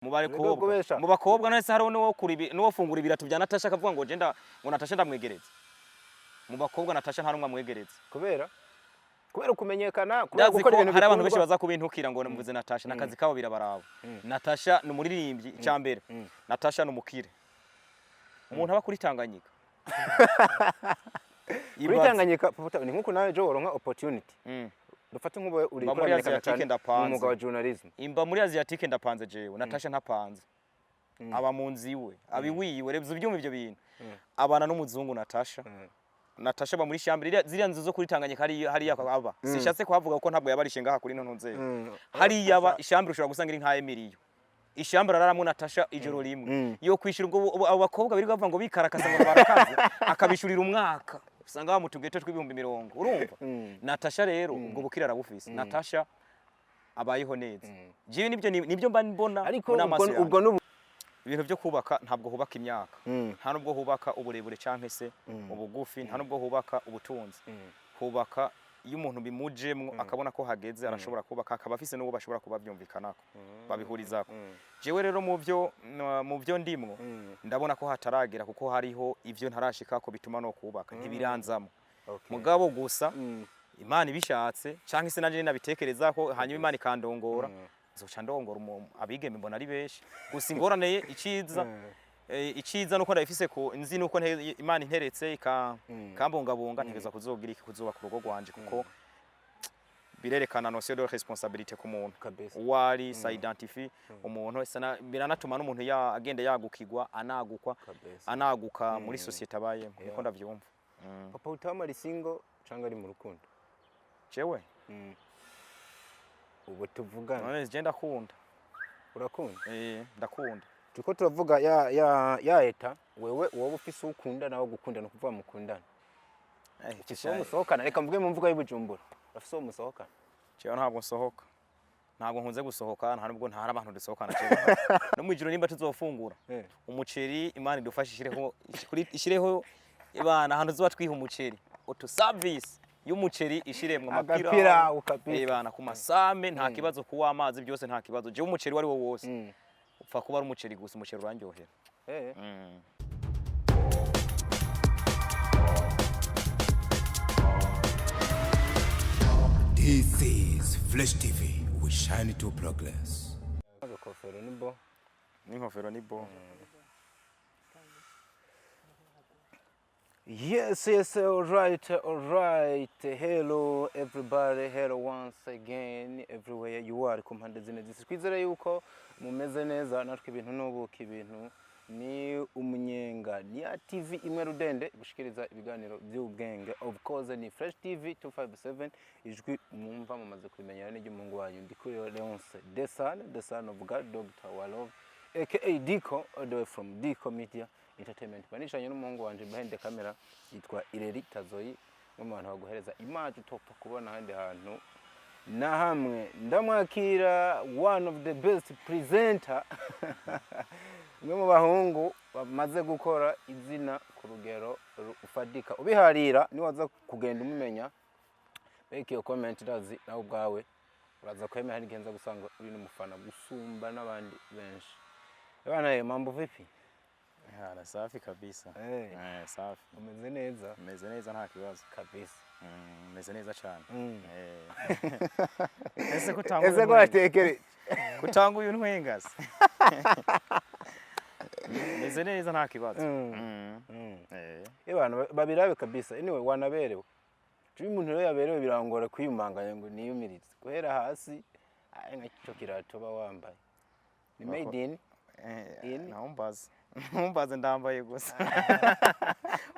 Mu Ureke bakobwa kubesha. Mu bakobwa none se hariho n'uwo kura n'uwo fungura ibirato bya Natasha akavuga ngo genda, ngo Natasha ndamwegereza? Mu bakobwa Natasha nta n'umwe amwegereza. Kubera kumenyekana, kubera Ndazi gukora ko ibintu hari abantu benshi bikundwa. baza kubintukira ngo mvuze Natasha, n'akazi kabo birabaraba. Natasha ni umuririmbyi icya mbere. Natasha ni umukire, umuntu aba kuri Tanganyika. Kuri Tanganyika, Papa, ni nkuko nawe ejo woronka opportunity. Dufate nk'ubu uri Mba muri kuramenyekana Asiatique, cyane ndapanze. mu mwuga wa journalism. Imba muri Asiatique ndapanze jewe, Natasha ntapanze. Aba mu nzu iwe, aba iwiwe. Reba ubyumva ivyo bintu. Abana n'umuzungu Natasha. Natasha aba muri chambre ziriya nzu zo kuri Tanganyika hariya, hariya aba. Sishatse kuhavuga kuko ntabwo yabarishe ngaha kuri nto nzego. Hariya aba ishambure ushobora gusanga iri nka emiliyo. Ishambure araramwo Natasha ijoro rimwe. Yo kwishura ubwo abo bakobwa birirwa bavuga ngo bikarakasa, ngo barakaze, akabishurira umwaka. Usanga bamutugeto tw'20,000, urumva? Natasha rero ubwo bukira arabufise. Natasha abayeho neza. Jewe nibyo mba mbona Ariko muri amaso ubwo yanjye. Ubwo n'ubu Ibintu byo kubaka, ntabwo hubaka imyaka, nta nubwo hubaka uburebure canke se ubugufi, nta nubwo hubaka ubutunzi. Hubaka iyo umuntu bimujemwo, akabona ko hageze, arashobora kubaka, akaba afise n'uwo bashobora kuba byumvikanako, babihurizako. Jewe rero mu byo ndimwo, ndabona ko hataragera, kuko hariho ivyo ntarashikako bituma no kubaka ntibiranzamo. Mugabo gusa Imana ibishatse canke se nanje nabitekerezako, hanyuma Imana ikandongora, nzoca ndongora abigeme mbona ari benshi. Gusa ingorane ye iciza, iciza nuko ndabifise ko nzi nuko Imana interetse ikambungabunga, ntegerezwa kuzogira iki, kuzubaka urugo rwanje, kuko birerekana notion de responsabilité ku muntu uwo ari, ça identifie umuntu, biranatuma n'umuntu agenda yagukigwa, anagukwa, anaguka muri société abayemo. Niko ndavyumva. Papa Utamu ari single cyangwa ari mu rukundo? Jewe? Ubu tuvugana. None je ndakunda. Urakunda? Eh, ndakunda. Turiko turavuga ya état. Wewe wowe ufise uwo ukunda nawe gukunda, ni ukuvuga mukundana? Ufise uwo musohokana? Reka mvuge mu mvugo y'Ibujumbura, urafise uwo musohokana? Jewe ntabwo nsohoka, ntabwo nkunze gusohoka, nta nubwo ntari abantu dusohokana. Jewe no mwijoro nimba tuzofungura umuceri, Imana idufashe ishireho ishireho ibana ahantu tuzoba twiha umuceri, auto service y'umuceri ishiremwo. Agapirawu kabisa. Ibana ku masame nta kibazo, kuwa amazi byose nta kibazo. Jewe umuceri wari wo wose, upfa kuba ari umuceri gusa, umuceri urandyohera. This is Flash TV. We shine to progress. Agakofero ni bo. N'inkofero ni bo. Yes, all right. Hello, everybody. Hello once again, everywhere you are. Ku mpande zine zisi. Twizere yuko mumeze neza, natwe ibintu n'ubuki, ibintu ni umunyenga. Ni ya TV imwe rudende gushikiriza ibiganiro by'ubwenge. Of course ni Fresh TV 257, ijwi mwumva mumaze kubimenyera n'iry'umuhungu wanyu Ndikuriyo Leonce Desan, the son of God, Dr. Walove, aka Diko, all the way from Diko Media Entertainment. Banishanye n'umuhungu wanje behind the camera yitwa Ireri Tazoyi, umwe mu bantu baguhereza image utopfa kubona ahandi hantu na hamwe. Ndamwakira one of the best presenter, umwe mu bahungu bamaze gukora izina ku rugero rufatika. Ubiharira niwaza kugenda umumenya, make iyo comment, urazi nawe ubwawe uraza kwemera, hari igihe nza gusanga uri n'umufana gusumba n'abandi benshi. Bana ye, mambo vipi? Hala, safi kabisa. Eh. Eh, safi. Umeze neza? Meze neza, nta kibazo. Kabisa. Meze neza cyane. Eh. Ese kutanga Ese ko watekereje? Kutanga uyu ntwengase. Meze neza, nta kibazo. Eh. Abantu babirabe kabisa. Anyway, wanaberewe. Iyo umuntu rero yaberewe birangora kwiyumanganya ngo niyumirize guhera hasi. Ari nka cyo kirato uba wambaye ni made in Eh, In? ntumbaze. Ntumbaze, ndambaye gusa.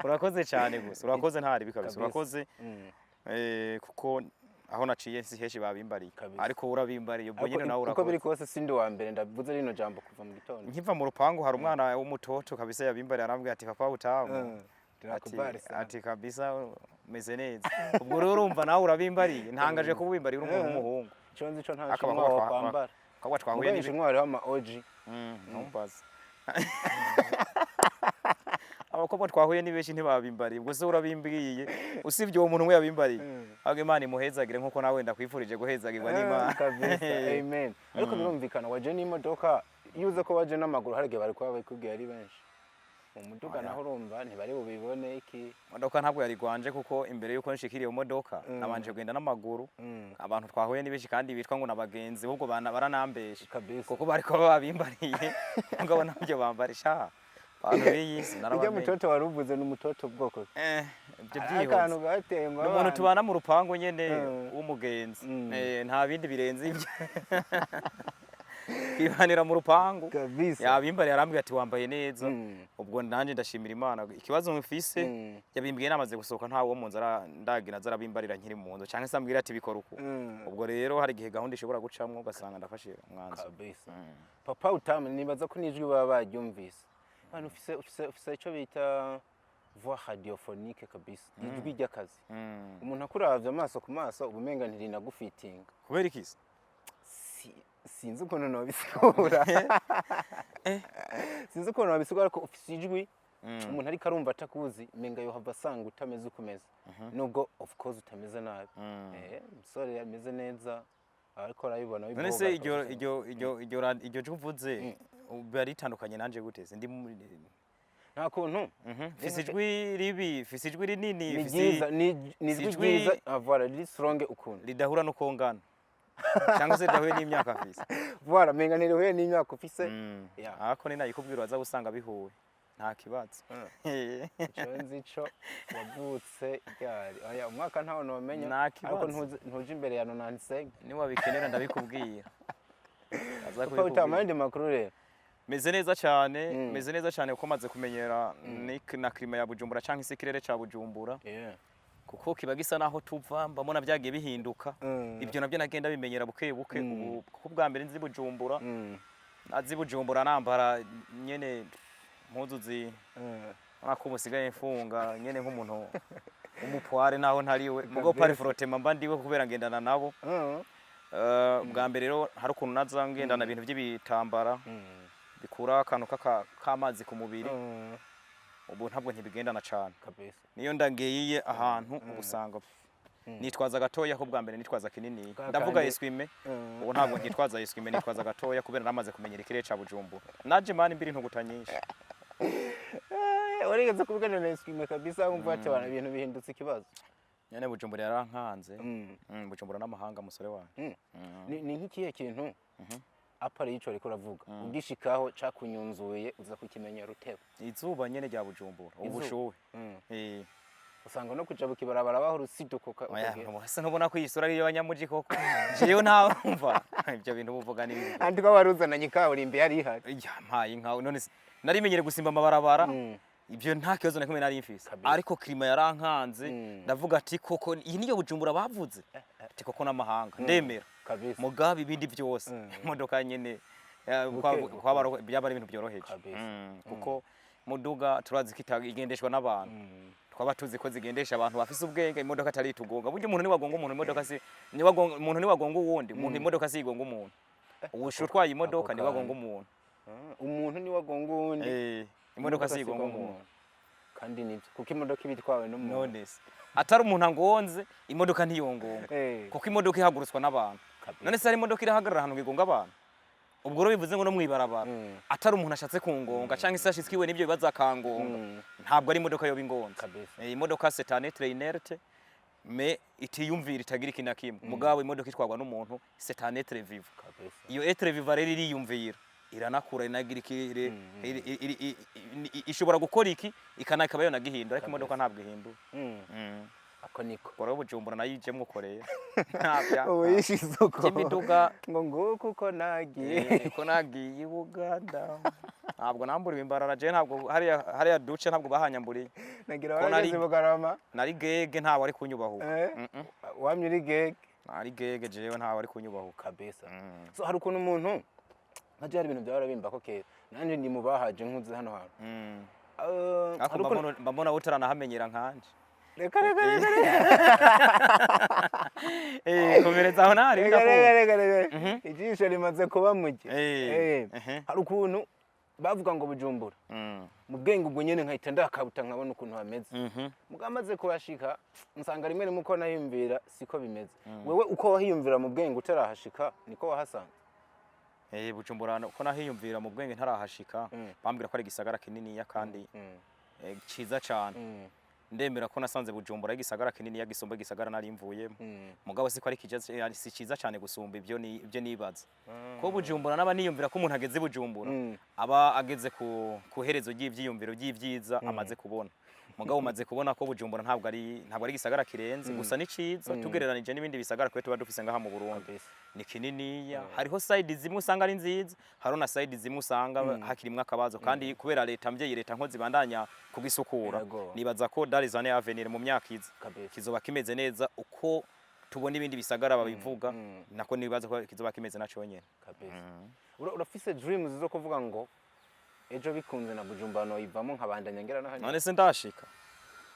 Urakoze cyane gusa. Urakoze, ntari kabisa. Kabisa. Urakoze. Kuko aho naciye si henshi babimbariye. Kabisa. Ariko urabimbariye ubwo Ariko nyine nawe uko biri urakoze. kose sindi wa mbere ndavuze rino jambo kuva mu gitondo. Nkiva mu rupangu hari umwana w'umutoto kabisa yabimbariye, arambwira ati: "Papa Utamu." Ati, Turakubali sana. ati: "Kabisa umeze neza." Ubwo rero urumva nawe urabimbariye, ntangaje kuba ubimbariye uri umuntu w'umuhungu. Ico nzi co nta Akaba shinwa wakwambara. Akaba twahuye Mugabo n'ibi inshinwa hariho ama OG. Ntumbaze. Abakobwa twahuye ni benshi ntibabimbariye, ubwo se urabimbwiye usibye uwo muntu umwe yabimbariye. Ahubwo Imana imuhezagire nkuko nawe ndakwifurije guhezagirwa n'Imana. Kabisa, amen. Ariko birumvikana waje n'imodoka. Iyo uza ko waje n'amaguru, hari igihe bari kuba babikubwiye ari benshi. Mu muduga Oya. naho urumva ntibari bubibone iki. Imodoka ntabwo yari gwanje, kuko imbere yuko nshikira iyo modoka nabanje kugenda n'amaguru. Abantu twahuye ni benshi kandi bitwa ngo nabagenzi, ahubwo baranambesha kuko bariko babimbariye, mugabo nabyo bambarisha abantu b'iyi si Ujya narabamenye. Mutoto wari uvuze ni umutoto bwoko ki? Ibyo Ari akantu byihuse gateye ngo ni umuntu abana. tubana mu rupangu nyene w'umugenzi. Nta bindi birenze ibyo, twibanira mu rupangu. Yabimbariye, arambwira ati: "Wambaye neza." Ubwo nanjye ndashimira Imana. Ikibazo mfise, yabimbwiye namaze gusohoka, ntawe wo mu nzu ndagira aza arabimbarira nkiri mu nzu canke se ambwira ati: "Bikora uku." Ubwo rero hari igihe gahunda ishobora gucamwo ugasanga ndafashe umwanzuro. Papa Utamu, nibaza ko n'ijwi baba baryumvise. Bana ufise icyo bita voix radiophonique kabisa, ijwi ry'akazi. Umuntu akuravye amaso ku maso uba umenga ntirinagufitinga. Kubera iki se? Sinzi ukuntu nobisigura, sinzi ukuntu nobisigura, ariko ufise ijwi umuntu ariko arumva atakuzi menga yohava asanga utameze uko umeze, nubwo of course utameze nabi. Umusore ameze neza ariko arabibona. None se iryo jwi uvuze biba ritandukanye nanje gute se? Ndi Nta kuntu. Mfise ijwi ribi, mfise ijwi rinini, Ni mfise ryiza, ni ijwi ijwi ryiza. Ah, voilà, riri strong ukuntu. Ridahura n'uko ngana cyangwa se ridahuye n'imyaka mfise. Voilà, menga ntirihuye n'imyaka ufise. Yeah. Ariko ni nayikubwira waza gusanga bihuye, nta kibazo. Ico nzi co wavutse ryari? Oya, umwaka ntawo nomenya. Nta Ariko kibazo. ntuje imbere ya 95. Niwabikenera ndabikubwira. Aza Papa kubikubwira. Utamu, ayandi makuru rero? Meze neza cyane, meze neza cyane kuko maze kumenyera na climat ya Bujumbura cyangwa se ikirere ca Bujumbura, kuko kiba gisa naho tuva, mbamona byagiye bihinduka. Ibyo nabyo nagenda bimenyera buke buke ubu, kuko ubwa mbere nzi Bujumbura, nazi Bujumbura nambara nyene impuzu zi urabona ko ubu nsigaye mfunga nyene nk'umuntu w'umupware naho ntariwe, mugo pari frottement mba ndiwe kubera ngendana nabo. Bwa mbere rero hari ukuntu naza ngendana ibintu by'ibitambara bikura akantu k'amazi ku mubiri. Ubu ntabwo ntibigendana cane. Niyo ndagiye ahantu ubu usanga nitwaza gatoya, ko bwa mbere nitwaza kinini. Ka Ndavuga essuie-main. Ubu ntabwo nkitwaza essuie-main, nitwaza gatoya kubera namaze kumenyera ikirere ca Bujumbura. Naje mani mbiri ntuguta nyinshi. Warigeze kubigana na essuie-main kabisa, wumva ati bana ibintu bihindutse ikibazo. Nyene Bujumbura yarankanze. Bujumbura n'amahanga, musore wanjye. Ni nk'ikihe kintu apara y'ico ariko uravuga ugishikaho cakunyunzuye uza kukimenyera uteba? Izuba nyene rya Bujumbura, Izuba. ubushuhe. Usanga no kuja bukibarabara baho urusiduka Oya, ukagenda. ese ntubona ko iyi sura ari iy'abanyamuji koko? Jewe ntabumva ibyo bintu buvuga ni bibi. Andi ko waruzananye ikaburimbi yari ihari. Yampaye inka. None se narimenyere gusimba amabarabara? Ibyo nta kibazo na kimwe nari mfise. Ariko climat yarankanze. Ndavuga ati: "Koko iyi niyo Bujumbura bavuze?" Ati: "Koko n'amahanga ndemera." Mugabe ibindi byose, imodoka nyene Buke byaba ari ibintu byoroheje. Kuko muduga turazi ko igendeshwa n'abantu, twaba tuzi ko zigendesha abantu bafise ubwenge. Imodoka atari itugonga. Burya umuntu niwagonga umuntu, imodoka si niwagonga umuntu, niwagonga uwundi umuntu, imodoka si igonga umuntu. Ubusha utwaye imodoka Ako niwagonga kantu. umuntu. Umuntu niwe agonga uwundi. Imodoka si igonga umuntu. Kandi nibyo, kuko imodoka iba itwawe n'umuntu. None se atari umuntu angonze, imodoka ntiyongonga? Kuko imodoka ihagurutswa n'abantu. None se hari imodoka irahagarara ahantu ngo igonga abantu? Ubwo rero bivuze ngo no mwibarabara, atari umuntu ashatse kungonga cyangwa se ashitsiwe n'ibyo bibazo akangonga, ntabwo ari imodoka yoba ingonze. Imodoka c'est un être inerte, mais itiyumvira, itagira iki na kimwe. Mugabo imodoka itwarwa n'umuntu, c'est un être vivant. Iyo être vivant rero iriyumvira, iranakura, inagira iki, ishobora gukora iki, ikana ikaba yonagihindura, ariko imodoka ntabwo ihindura. Ako niko. Ubwo rero Bujumbura nayo ijemwo uko rero nta Ubu yishize uko. By'imiduga. Ngo nguko uko nagiye. Ko nagiye i Buganda ntabwo namburiwe imbarara je, ntabwo hariya duce ntabwo bahanyamburiye. Nagira Ko warageze Bugarama. Nari gege, ntawe ari kunyubahuka. Wamye uri gege. Nari gege jewe, ntawe ari kunyubahuka. So hari ukuntu umuntu nka hari ibintu byahora bimba ko kera nanjye ndi mu bahaje nkuze hano hantu. Ariko Hari ukuntu mba mbona utaranahamenya nkanje. Reka, reka, reka, reka. Komereza aho ntari. Reka, Ndakumva. reka, reka, reka, ijisho rimaze kuba muke. Hari ukuntu bavuga ngo Bujumbura, mu bwenge ubwo nyene nkahita ndakabuta nkabona ukuntu hameze. Mugabo amaze kuhashika nsanga rimwe rimwe uko nahiyumvira siko bimeze. Wewe uko wahiyumvira mu bwenge utarahashika niko wahasanze? Bujumbura ko nahiyumvira mu bwenge ntarahashika, bambwira ko ari igisagara kininiya kandi ciza cane. Ndemera ko nasanze Bujumbura ari igisagara kininiya gisumba igisagara nari mvuyemo, mugabo siko ari si ciza cane gusumba ibyo ni ibyo nibaza ko Bujumbura naba niyumvira ko umuntu ageze i Bujumbura aba ageze ku herezo ry'ivyiyumviro ry'ivyiza amaze kubona. Mugabo umaze kubona ko Bujumbura ntabwo ari igisagara kirenze, gusa ni ciza tugereranije n'ibindi bisagara kwe tuba dufise ngaha mu Burundi. Ni kininiya, hariho side zimwe usanga ari nziza, hariho na side zimwe usanga hakirimwo akabazo, kandi kubera leta mvyeyi, leta nkozi ibandanya kugisukura, nibaza ko dans les années à venir, mu myaka iza, kizoba kimeze neza uko tubona ibindi bisagara babivuga. Nako nibaza ko kizoba kimeze naco nyene. Kabisa. Urafise dreams zo kuvuga ngo ejo bikunze na Bujumbura noyivamo nkabandanya ngera n'ahandi? None se ndashika?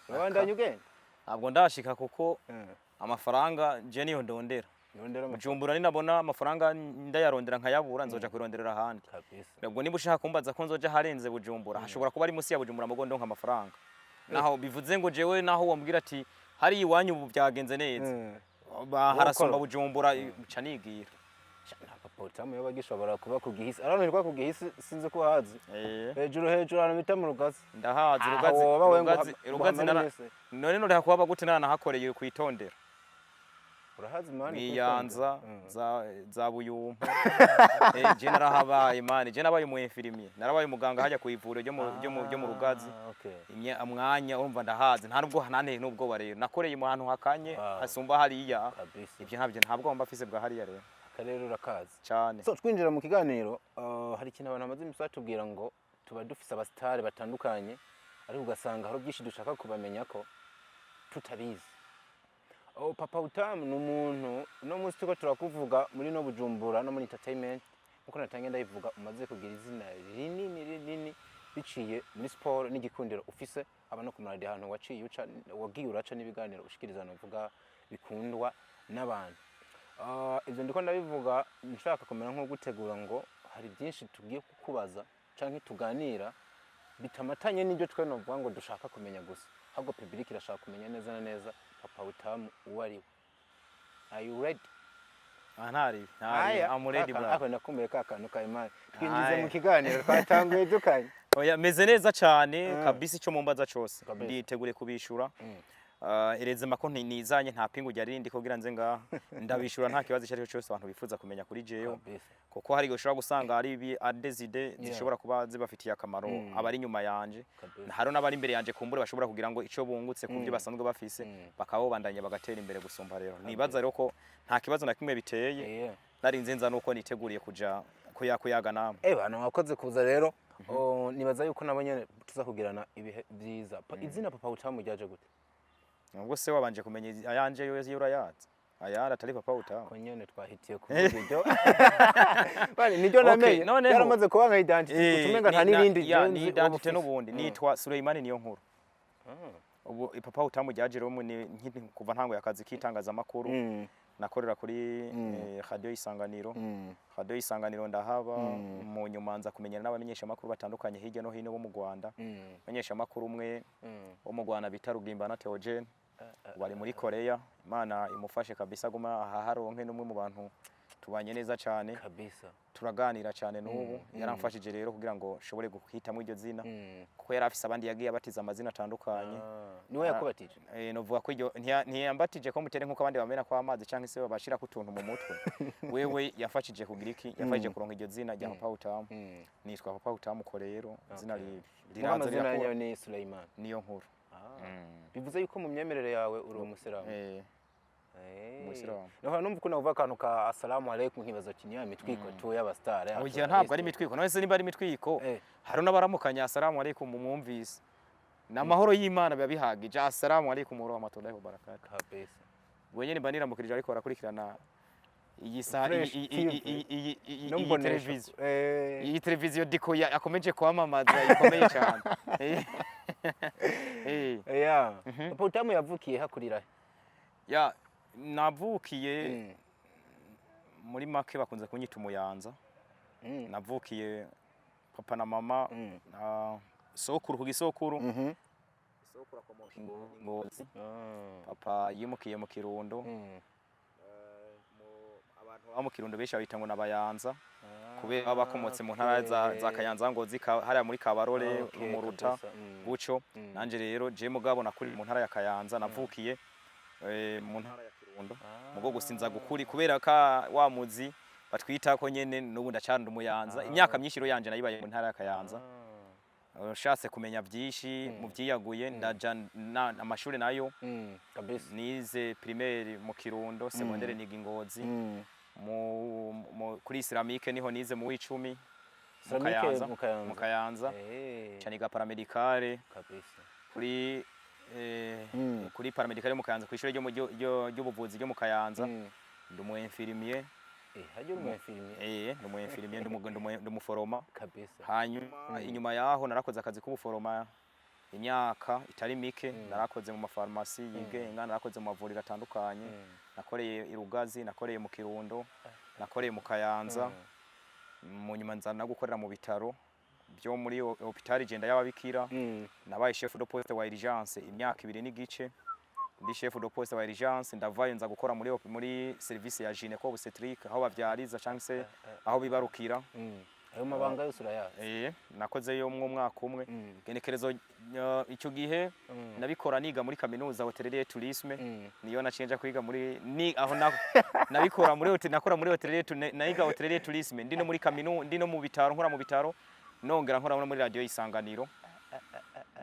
Urabandanya ugenda? Ntabwo ndashika kuko amafaranga je niyo ndondera. Ndondera amafaranga. Bujumbura ninabona amafaranga ndayarondera nkayabura, nzoja kuyironderera ahandi. Ubwo niba ushaka kumbaza ko nzoja harenze Bujumbura, hashobora kuba ari munsi ya Bujumbura mugo ndonka amafaranga. Naho bivuze ngo jewe naho wombwira ati hari iwanyu ubu byagenze neza, harasumba Wokora. Bujumbura, ca nigira. Nta Papa Utamu yoba agishobora kuba ku Gihisi, aranirwa ku Gihisi, sinzi ko uhazi. Hejuru hejuru ahantu bita mu Rugazi. Ndahazi. Aho Rugazi. woba we ngo Rugazi, Rugazi. uhamare iminsi. None noreha kuhaba gute naranahakoreye kwitondera? Urahazi mani? Mwiyanza za Buyumpa. Je narahabaye mani, je nabaye umu infirmier, narabaye umuganga hajya ku ivuriro ryo mu Rugazi. Umwanya urumva ndahazi, nta nubwo nanteye n'ubwoba. Rero nakoreye mu hantu hakanye hasumba hariya. Ibyo ntabyo, ntabwo mba mfise bwa hariya rero. Akarere urakazi. Cyane. So twinjira mu kiganiro, hari ikintu abantu bamaze imisi batubwira ngo tuba dufise abasitari batandukanye, ariko ugasanga hari byinshi dushaka kubamenya ko tutabizi. Oh, Papa Utamu ni umuntu uno munsi turiko turakuvuga muri no Bujumbura no muri entertainment, nkuko natangiye ndabivuga, umaze kugira izina rinini rinini biciye muri siporo n'igikundiro ufise, haba no ku maradiyo ahantu waciye uca, wagiye uraca n'ibiganiro ushikiriza, novuga bikundwa n'abantu. Ivyo ndiko ndabivuga nshaka kumera nko gutegura ngo hari byinshi tugiye kukubaza canke tuganira bitamatanye n'ibyo twe novuga ngo dushaka kumenya gusa, ahubwo public irashaka kumenya neza na neza Papa Utamu uwo ari we. Are you ready? Ah, ntari I'm ready, bro. Ako nakumbuye ka kantu ka Imana twinjize Aya. mu kiganiro twatanguye dukanye. Oya, meze neza cyane kabisa, icyo mumbaza cose nditegure kubishura. Erezema ko nizanye nta pingu rya rindi kugira nze ngaha ndabishura, nta kibazo icyo ari cyo cyose abantu bifuza kumenya kuri jewe, kuko hari igihe ushobora gusanga ari ibi adezide zishobora kuba zibafitiye akamaro abari inyuma yanje, hari n'abari imbere yanje kumbure bashobora kugira ngo ico bungutse ku byo basanzwe bafise bakaba babandanya bagatera imbere gusumba. Rero nibaza rero ko nta kibazo na kimwe biteye. Narinze nza nuko niteguriye kuja kuyaga namwe. Bantu wakoze kuza rero. Oh, nibaza yuko nabo nyene tuza kugirana ibihe byiza. Izina Papa Utamu ryaje gute? Ubwo se wabanje kumenya ayanje yo urayazi ayandi atari Papa Utamu? Ko nyene twahitiye kuvuga ibyo bani niryo namenye. Yaramaze kuba nka identity, utumenga nta n'ibindi ya je ni nzi identity. waba ufise. N'ubundi nitwa Suleimani niyo nkuru. Ubu Papa Utamu ryaje rero ni kuva ntango akazi k'itangazamakuru, nakorera kuri Radio Isanganiro. Radio Isanganiro ndahaba, mu nyuma nza kumenyana n'abamenyeshamakuru batandukanye hirya no hino bo mu Rwanda. Umumenyeshamakuru umwe wo mu Rwanda bita Rugimbana Theogene, bari muri Korea, Imana imufashe kabisa aguma aharonke, n'umwe mu bantu tubanye neza cyane, turaganira cyane n'ubu. Yaramfashije rero kugira ngo nshobore guhitamo iryo zina, kuko yari afise abandi yagiye abatiza amazina atandukanye. Ah, niwe yakubatije? Novuga ko iryo ntiyambatije ko mutere nkuko abandi bamena ko amazi cyangwa se babashira ku tuntu mu mutwe. Wewe yafashije kugira iki? Yafashije kuronka iryo zina rya Papa Utamu. Nitwa Papa Utamu ko rero izina Muga riraza amazina rirakura. yawe ni Suleiman? Niyo nkuru. Bivuze yuko mu myemerere yawe uri umusilamu? Eh. Umusilamu. Naho numva ukuntu uvuga akantu ka assalamu alaikum, nkibaza ati niya mitwiko tu y'abastar yacu. Oya, ntabwo ari imitwiko. None se niba ari imitwiko, hari n'abaramukanya assalamu alaikum mwumvise, ni amahoro y'Imana, biba bihagije, assalamu alaikum wa rahmatullahi wa barakatuh. Ubwo nyene mba niramukirije ariko barakurikirana iyi saha Fresh TV. iyi No iyi mbonesha. televiziyo, iyi televiziyo diko akomeje kwamamaza ikomeye cyane. Yeah. Papa Utamu yavukiye hakurira he? Ya, navukiye muri make bakunze kunyita umuyanza. Navukiye papa na mama na sokuru ku gisokuru. Sokuru akomoka i Ngozi. Papa yimukiye mu Kirundo. Abantu Abantu bo mu Kirundo benshi babita ngo n'Abayanza, kubera baba bakomotse mu ntara za Kayanza, Ngozi, hariya muri Kabarore, Muruta, gutyo. Nanje rero je mugabo nakuriye mu ntara ya Kayanza, navukiye mu ntara ya Kirundo, mugo gusinza gukuri kubera ka wa muzi batwita ko nyene n'ubu ndacana Umuyanza. Imyaka myinshi rero yanje nayibaye mu ntara ya Kayanza. Ushatse kumenya byinshi mu byiyaguye, ndaja amashuri nayo Kabisa. nize primaire mu Kirundo, secondaire niga i Ngozi, kuri Islamique niho nize mu w'icumi mu Islamique. Kayanza. Mu Kayanza. Mu Kayanza. Caniga paramédicale kuri kuri paramédicale yo mu Kayanza, kw'ishure ry'ubuvuzi ryo mu Kayanza. Ndi umu infirmier. Hajya uri umu infirmier? Ndi umu infirmier, ndi umuforoma. Hanyuma inyuma yaho narakoze akazi k'ubuforoma imyaka itari mike. Narakoze mu mafarumasi yigenga, narakoze mu mavuriro atandukanye, nakoreye i Rugazi, nakoreye mu Kirundo, nakoreye mu Kayanza. Mu nyuma nza no gukorera mu bitaro byo muri hôpital Jenda y'Ababikira. Nabaye chef de poste wa urgence imyaka 2 n'igice, ndi chef de poste wa urgence. Ndavayo nza gukora muri service ya gynéco obstétrique, aho bavyariza cyangwa se aho bibarukira. Ayo mabanga yose urayazi? Nakozeyo mwo mwaka umwe. Genekerezo icyo gihe nabikora niga muri kaminuza hôtellerie et tourisme. Niyo naciye nja kwiga muri ni aho nabikora muri hotel, nakora muri hôtellerie, nayiga hôtellerie et tourisme ndi no muri kaminuza, ndi no mu bitaro, nkora mu bitaro, nongera nkora no muri radio Isanganiro.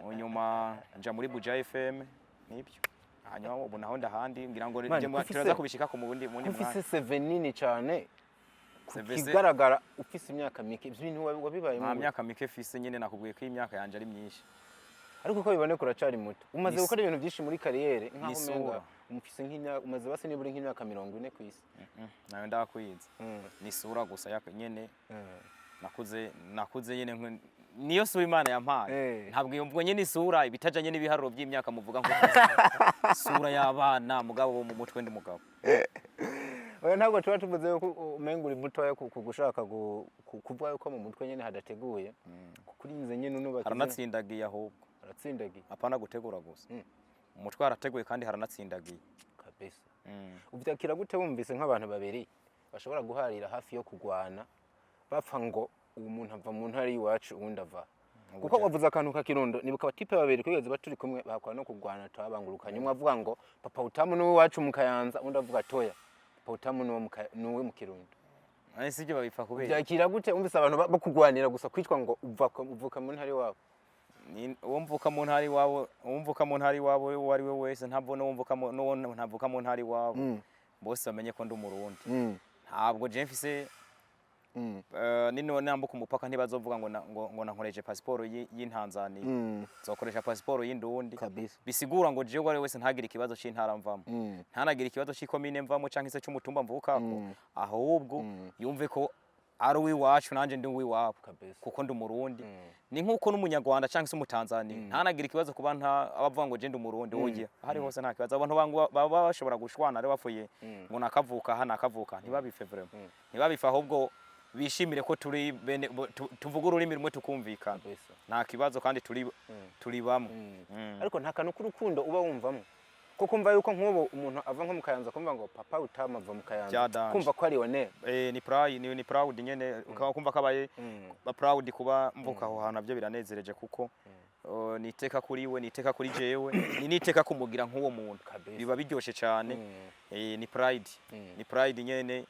Mu nyuma nja muri Buja FM, nibyo. Hanyuma ubu naho ndahandi, ngira ngo Man, nje turaza kubishikako mu wundi ufise mwanya. CV nini cyane ku CV kigaragara ufise imyaka mike. Ibyo bintu wabibayemo Nta gute? myaka mike fise nyene, nakubwiye ko imyaka yanje ari myinshi. Ariko uko biboneka uracari muto, umaze gukora ibintu byinshi muri carrière nk'aho Ni umenga isura. umufise nk'imyaka, umaze basi nibura nk'imyaka 40 ku isi. Nayo ndakwiza ni isura gusa nyene. Nakuze nyene niyo sura Imana yampaye. Ntabwo iyo mvugo nyene isura ibitajanye n'ibiharuro by'imyaka muvuga ngo sura y'abana, mugabo wo mu mutwe ndi mugabo. Oya, ntabwo tuba tuvuze yuko umenga uri mutoya ku gushaka kuvuga yuko mu mutwe nyene hadateguye, kuko urinze nyene unubaka Haranatsindagiye ahubwo. Haratsindagiye. Apana gutegura gusa. Mu mutwe harateguye kandi haranatsindagiye. Kabisa. Uvyakira gute wumvise nk'abantu babiri bashobora guharira hafi yo kugwana, bapfa ngo uwo muntu ava mu ntara y'iwacu, uwundi ava, kuko wavuze akantu ka Kirundo, nibuka abatipe babiri kwigeze baturi kumwe bakora no kugwana, twabangurukanye, umwe avuga ngo papa Utamu niwe iwacu mu Kayanza, undi avuga toya, papa Utamu niwe niwe mu Kirundo. Ese sibyo babipfa kubera? Byakira gute wumvise abantu bakugwanira gusa kwitwa ngo uvuka mu ntara iwabo? Uwo mvuka mu ntara iwabo, uwo mvuka mu ntara iwabo uwo ari we wese, ntabwo n'uwo mvuka n'uwo ntavuka mu ntara iwabo, bose bamenye ko ndi Umurundi. Ntabwo je mfise nino nambuka umupaka ntibazovuga ngo ngo nankoreshe pasiporo y'Intanzania, nzokoresha pasiporo y'Indundi. Bisigura ngo jewe uwo ari we wese ntagire ikibazo c'intara mvamo, ntanagire ikibazo c'ikomine mvamo canke se c'umutumba mvukako, ahubwo yumve ko ari uw'iwacu nanje ndi uw'iwabo, kuko ndi Umurundi. Ni nk'uko n'Umunyarwanda canke se Umutanzania ntanagira ikibazo kuba nta abavuga ngo je ndi Umurundi. Wowe ahari hose nta kibazo. Abantu baba bashobora gushwana ari bapfuye ngo nakavuka aha, nakavuka, ntibabife vraiment, ntibabife, ahubwo bishimire ko turi bene tuvuga ururimi rumwe tukumvikana. Nta kibazo, kandi turi bamwe. Ariko nta kantu k'urukundo uba wumvamo ko kumva yuko nk'ubu umuntu ava nko mu Kayanza, kumva ngo papa Utamu ava mu Kayanza, Bya danger. kumva ko ari honneur? Ni pride, ni proud nyene, ukaba kumva kabaye ba proud kuba mvuka aho hantu, navyo biranezereje, kuko ni iteka kuri we, ni iteka kuri jewe, ni niteka kumugira nk'uwo muntu. Biba biryoshe cyane. Ni pride, ni pride nyene,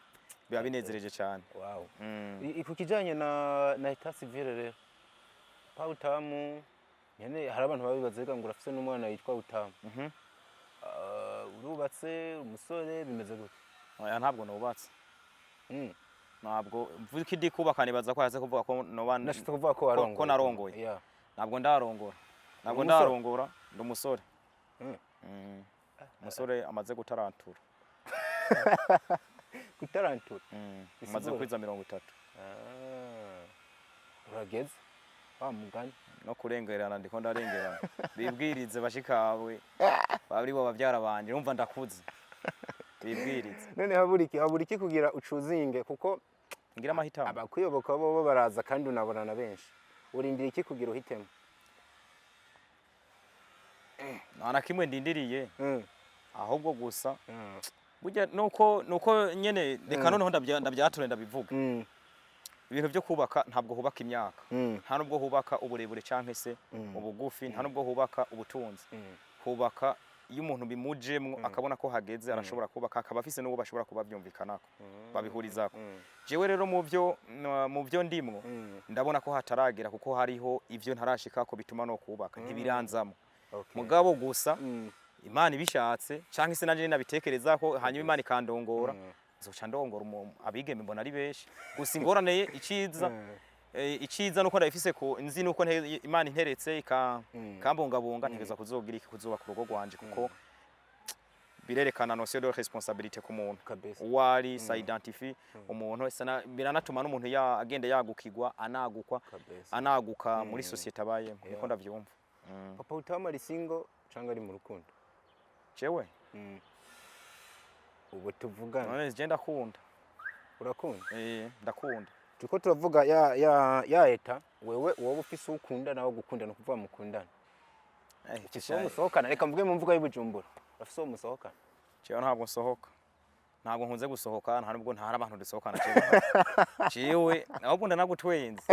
biba binezereje cyane. Ku kijanye na état civil rero, papa Utamu nyene, hari abantu babibaza reka ngo urafise n'umwana yitwa Utamu? Ah, urubatse, umusore, bimeze gute? Oya, ntabwo nubatse. Ntabwo mvuga ndi kubaka, nibaza ko yaze kuvuga ko noba Nashitse kuvuga ko warongoye. Ko narongoye. Ntabwo ndarongora, ntabwo Uri umusore? ndarongora, ndi umusore. Umusore amaze gutarantura. Gutarantura? Amaze Bisigura? kwiza 30. Ah, urageze wa mugani. No kurengerana ndiko ndarengerana. Bibwirize bashikawe bari bo bavyara banje, urumva ndakuze, bibwirize. None habura iki kugira ucuzinge, kuko Ngira amahitamo. Abakuyoboka bo baraza kandi unabona na benshi, urindira iki kugira uhitemo? Nta na kimwe ndindiriye, ahubwo gusa Burya nuko nyene, reka noneho ndabyature, ndabivuga. Ibintu byo kubaka, ntabwo hubaka imyaka, nta nubwo hubaka uburebure canke se ubugufi, nta nubwo hubaka ubutunzi. Hubaka iyo umuntu bimujemwo, akabona ko hageze, arashobora kubaka, akaba afise n'uwo bashobora kuba byumvikanako, babihurizako. Jewe rero mu byo ndimwo, ndabona ko hataragera, kuko hariho ivyo ntarashikako bituma no kubaka ntibiranzamo. Mugabo gusa Imana ibishatse, canke se nanje nabitekerezako, hanyuma Imana ikandongora, nzoca ndongora. Abigeme mbona ari benshi, gusa ingorane ye iciza, iciza nuko ndabifise ko nzi nuko Imana interetse ikambungabunga, ntegerezwa kuzogira iki, kuzubaka urugo rwanje, kuko birerekana notion de responsabilité ku muntu uwo ari, ça identifie umuntu, biranatuma n'umuntu agenda yagukigwa, anagukwa, anaguka muri société abayemo. Niko ndavyumva. Papa Utamu ari single cyangwa ari mu rukundo? Jewe? Ubu tuvugana. None je ndakunda. Urakunda? Eh, ndakunda. Turiko turavuga ya état, wewe wowe ufise uwo ukunda nawe gukunda, ni ukuvuga mukundana, ufise uwo musohokana. Reka mvuge mu mvugo y'Ibujumbura, urafise uwo musohokana? Jewe ntabwo nsohoka, ntabwo nkunze gusohoka, nta nubwo ntari abantu dusohokana. Jewe ahubwo ndanagutwenze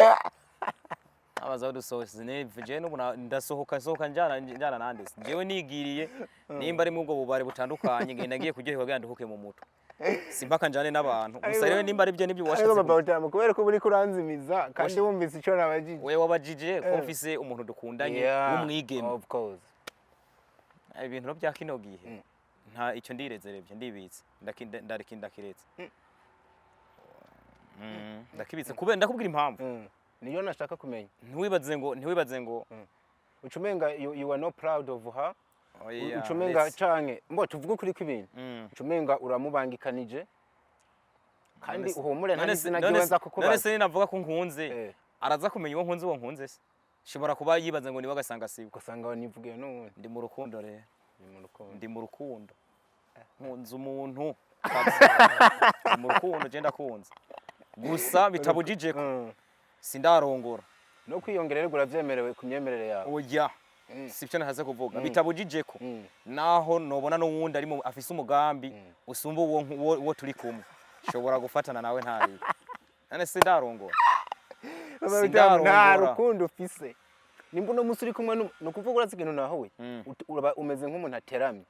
abaza aho dusohotse. Jewe n'ubu ndasohoka, nsohoka njana nande? Jewe nigiriye nimba ari mu ubwo bubare butandukanye, ngenda ngiye kuryoherwa kugira nduhuke mu mutwe, simpaka njane n'abantu. Gusa rero nimba ari byo nibyo Ariko washatse. Papa Utamu, kubera ko uri kuranzimiza kandi wumvise ico nabajije. Wewe wabajije ko mfise umuntu dukundanye w'umwigeme. Of course. Ibintu rero bya kino gihe, nta icyo ndirezerebye, ndibitse, ndakiretse. Ndakibitse kubera ndakubwira impamvu. Niyo nashaka kumenya. Ntiwibaze ngo Ucumenga you are not proud of her. Oya, Ucumenga canke mbo tuvuge ukuri kw'ibintu, ucumenga uramubangikanije kandi uhumure, nta n'izina ryiwe nza none kukubaza. Se ninavuga ko nkunze, araza kumenya uwo nkunze, uwo nkunze se shobora kuba yibaza ngo niwe, agasanga siwe. Ugasanga nivugiye n'uwundi. Ndi mu rukundo rero. Ni mu rukundo. Ndi mu rukundo, nkunze umuntu kabisa. Ndi mu rukundo, je ndakunze, gusa bitabujije ko sindarongora. No kwiyongera rero uravyemerewe ku myemerere yawe? Oya, sibyo nashatse kuvuga. Bitabujije ko naho nobona n'uwundi ari afise umugambi usumba uwo turi kumwe, shobora gufatana nawe ntaribe. None sindarongora. Nta Sindarongora. rukundo ufise. Nimba uno munsi uri kumwe ni ukuvuga urazi ikintu naho we uraba umeze nk'umuntu ateramye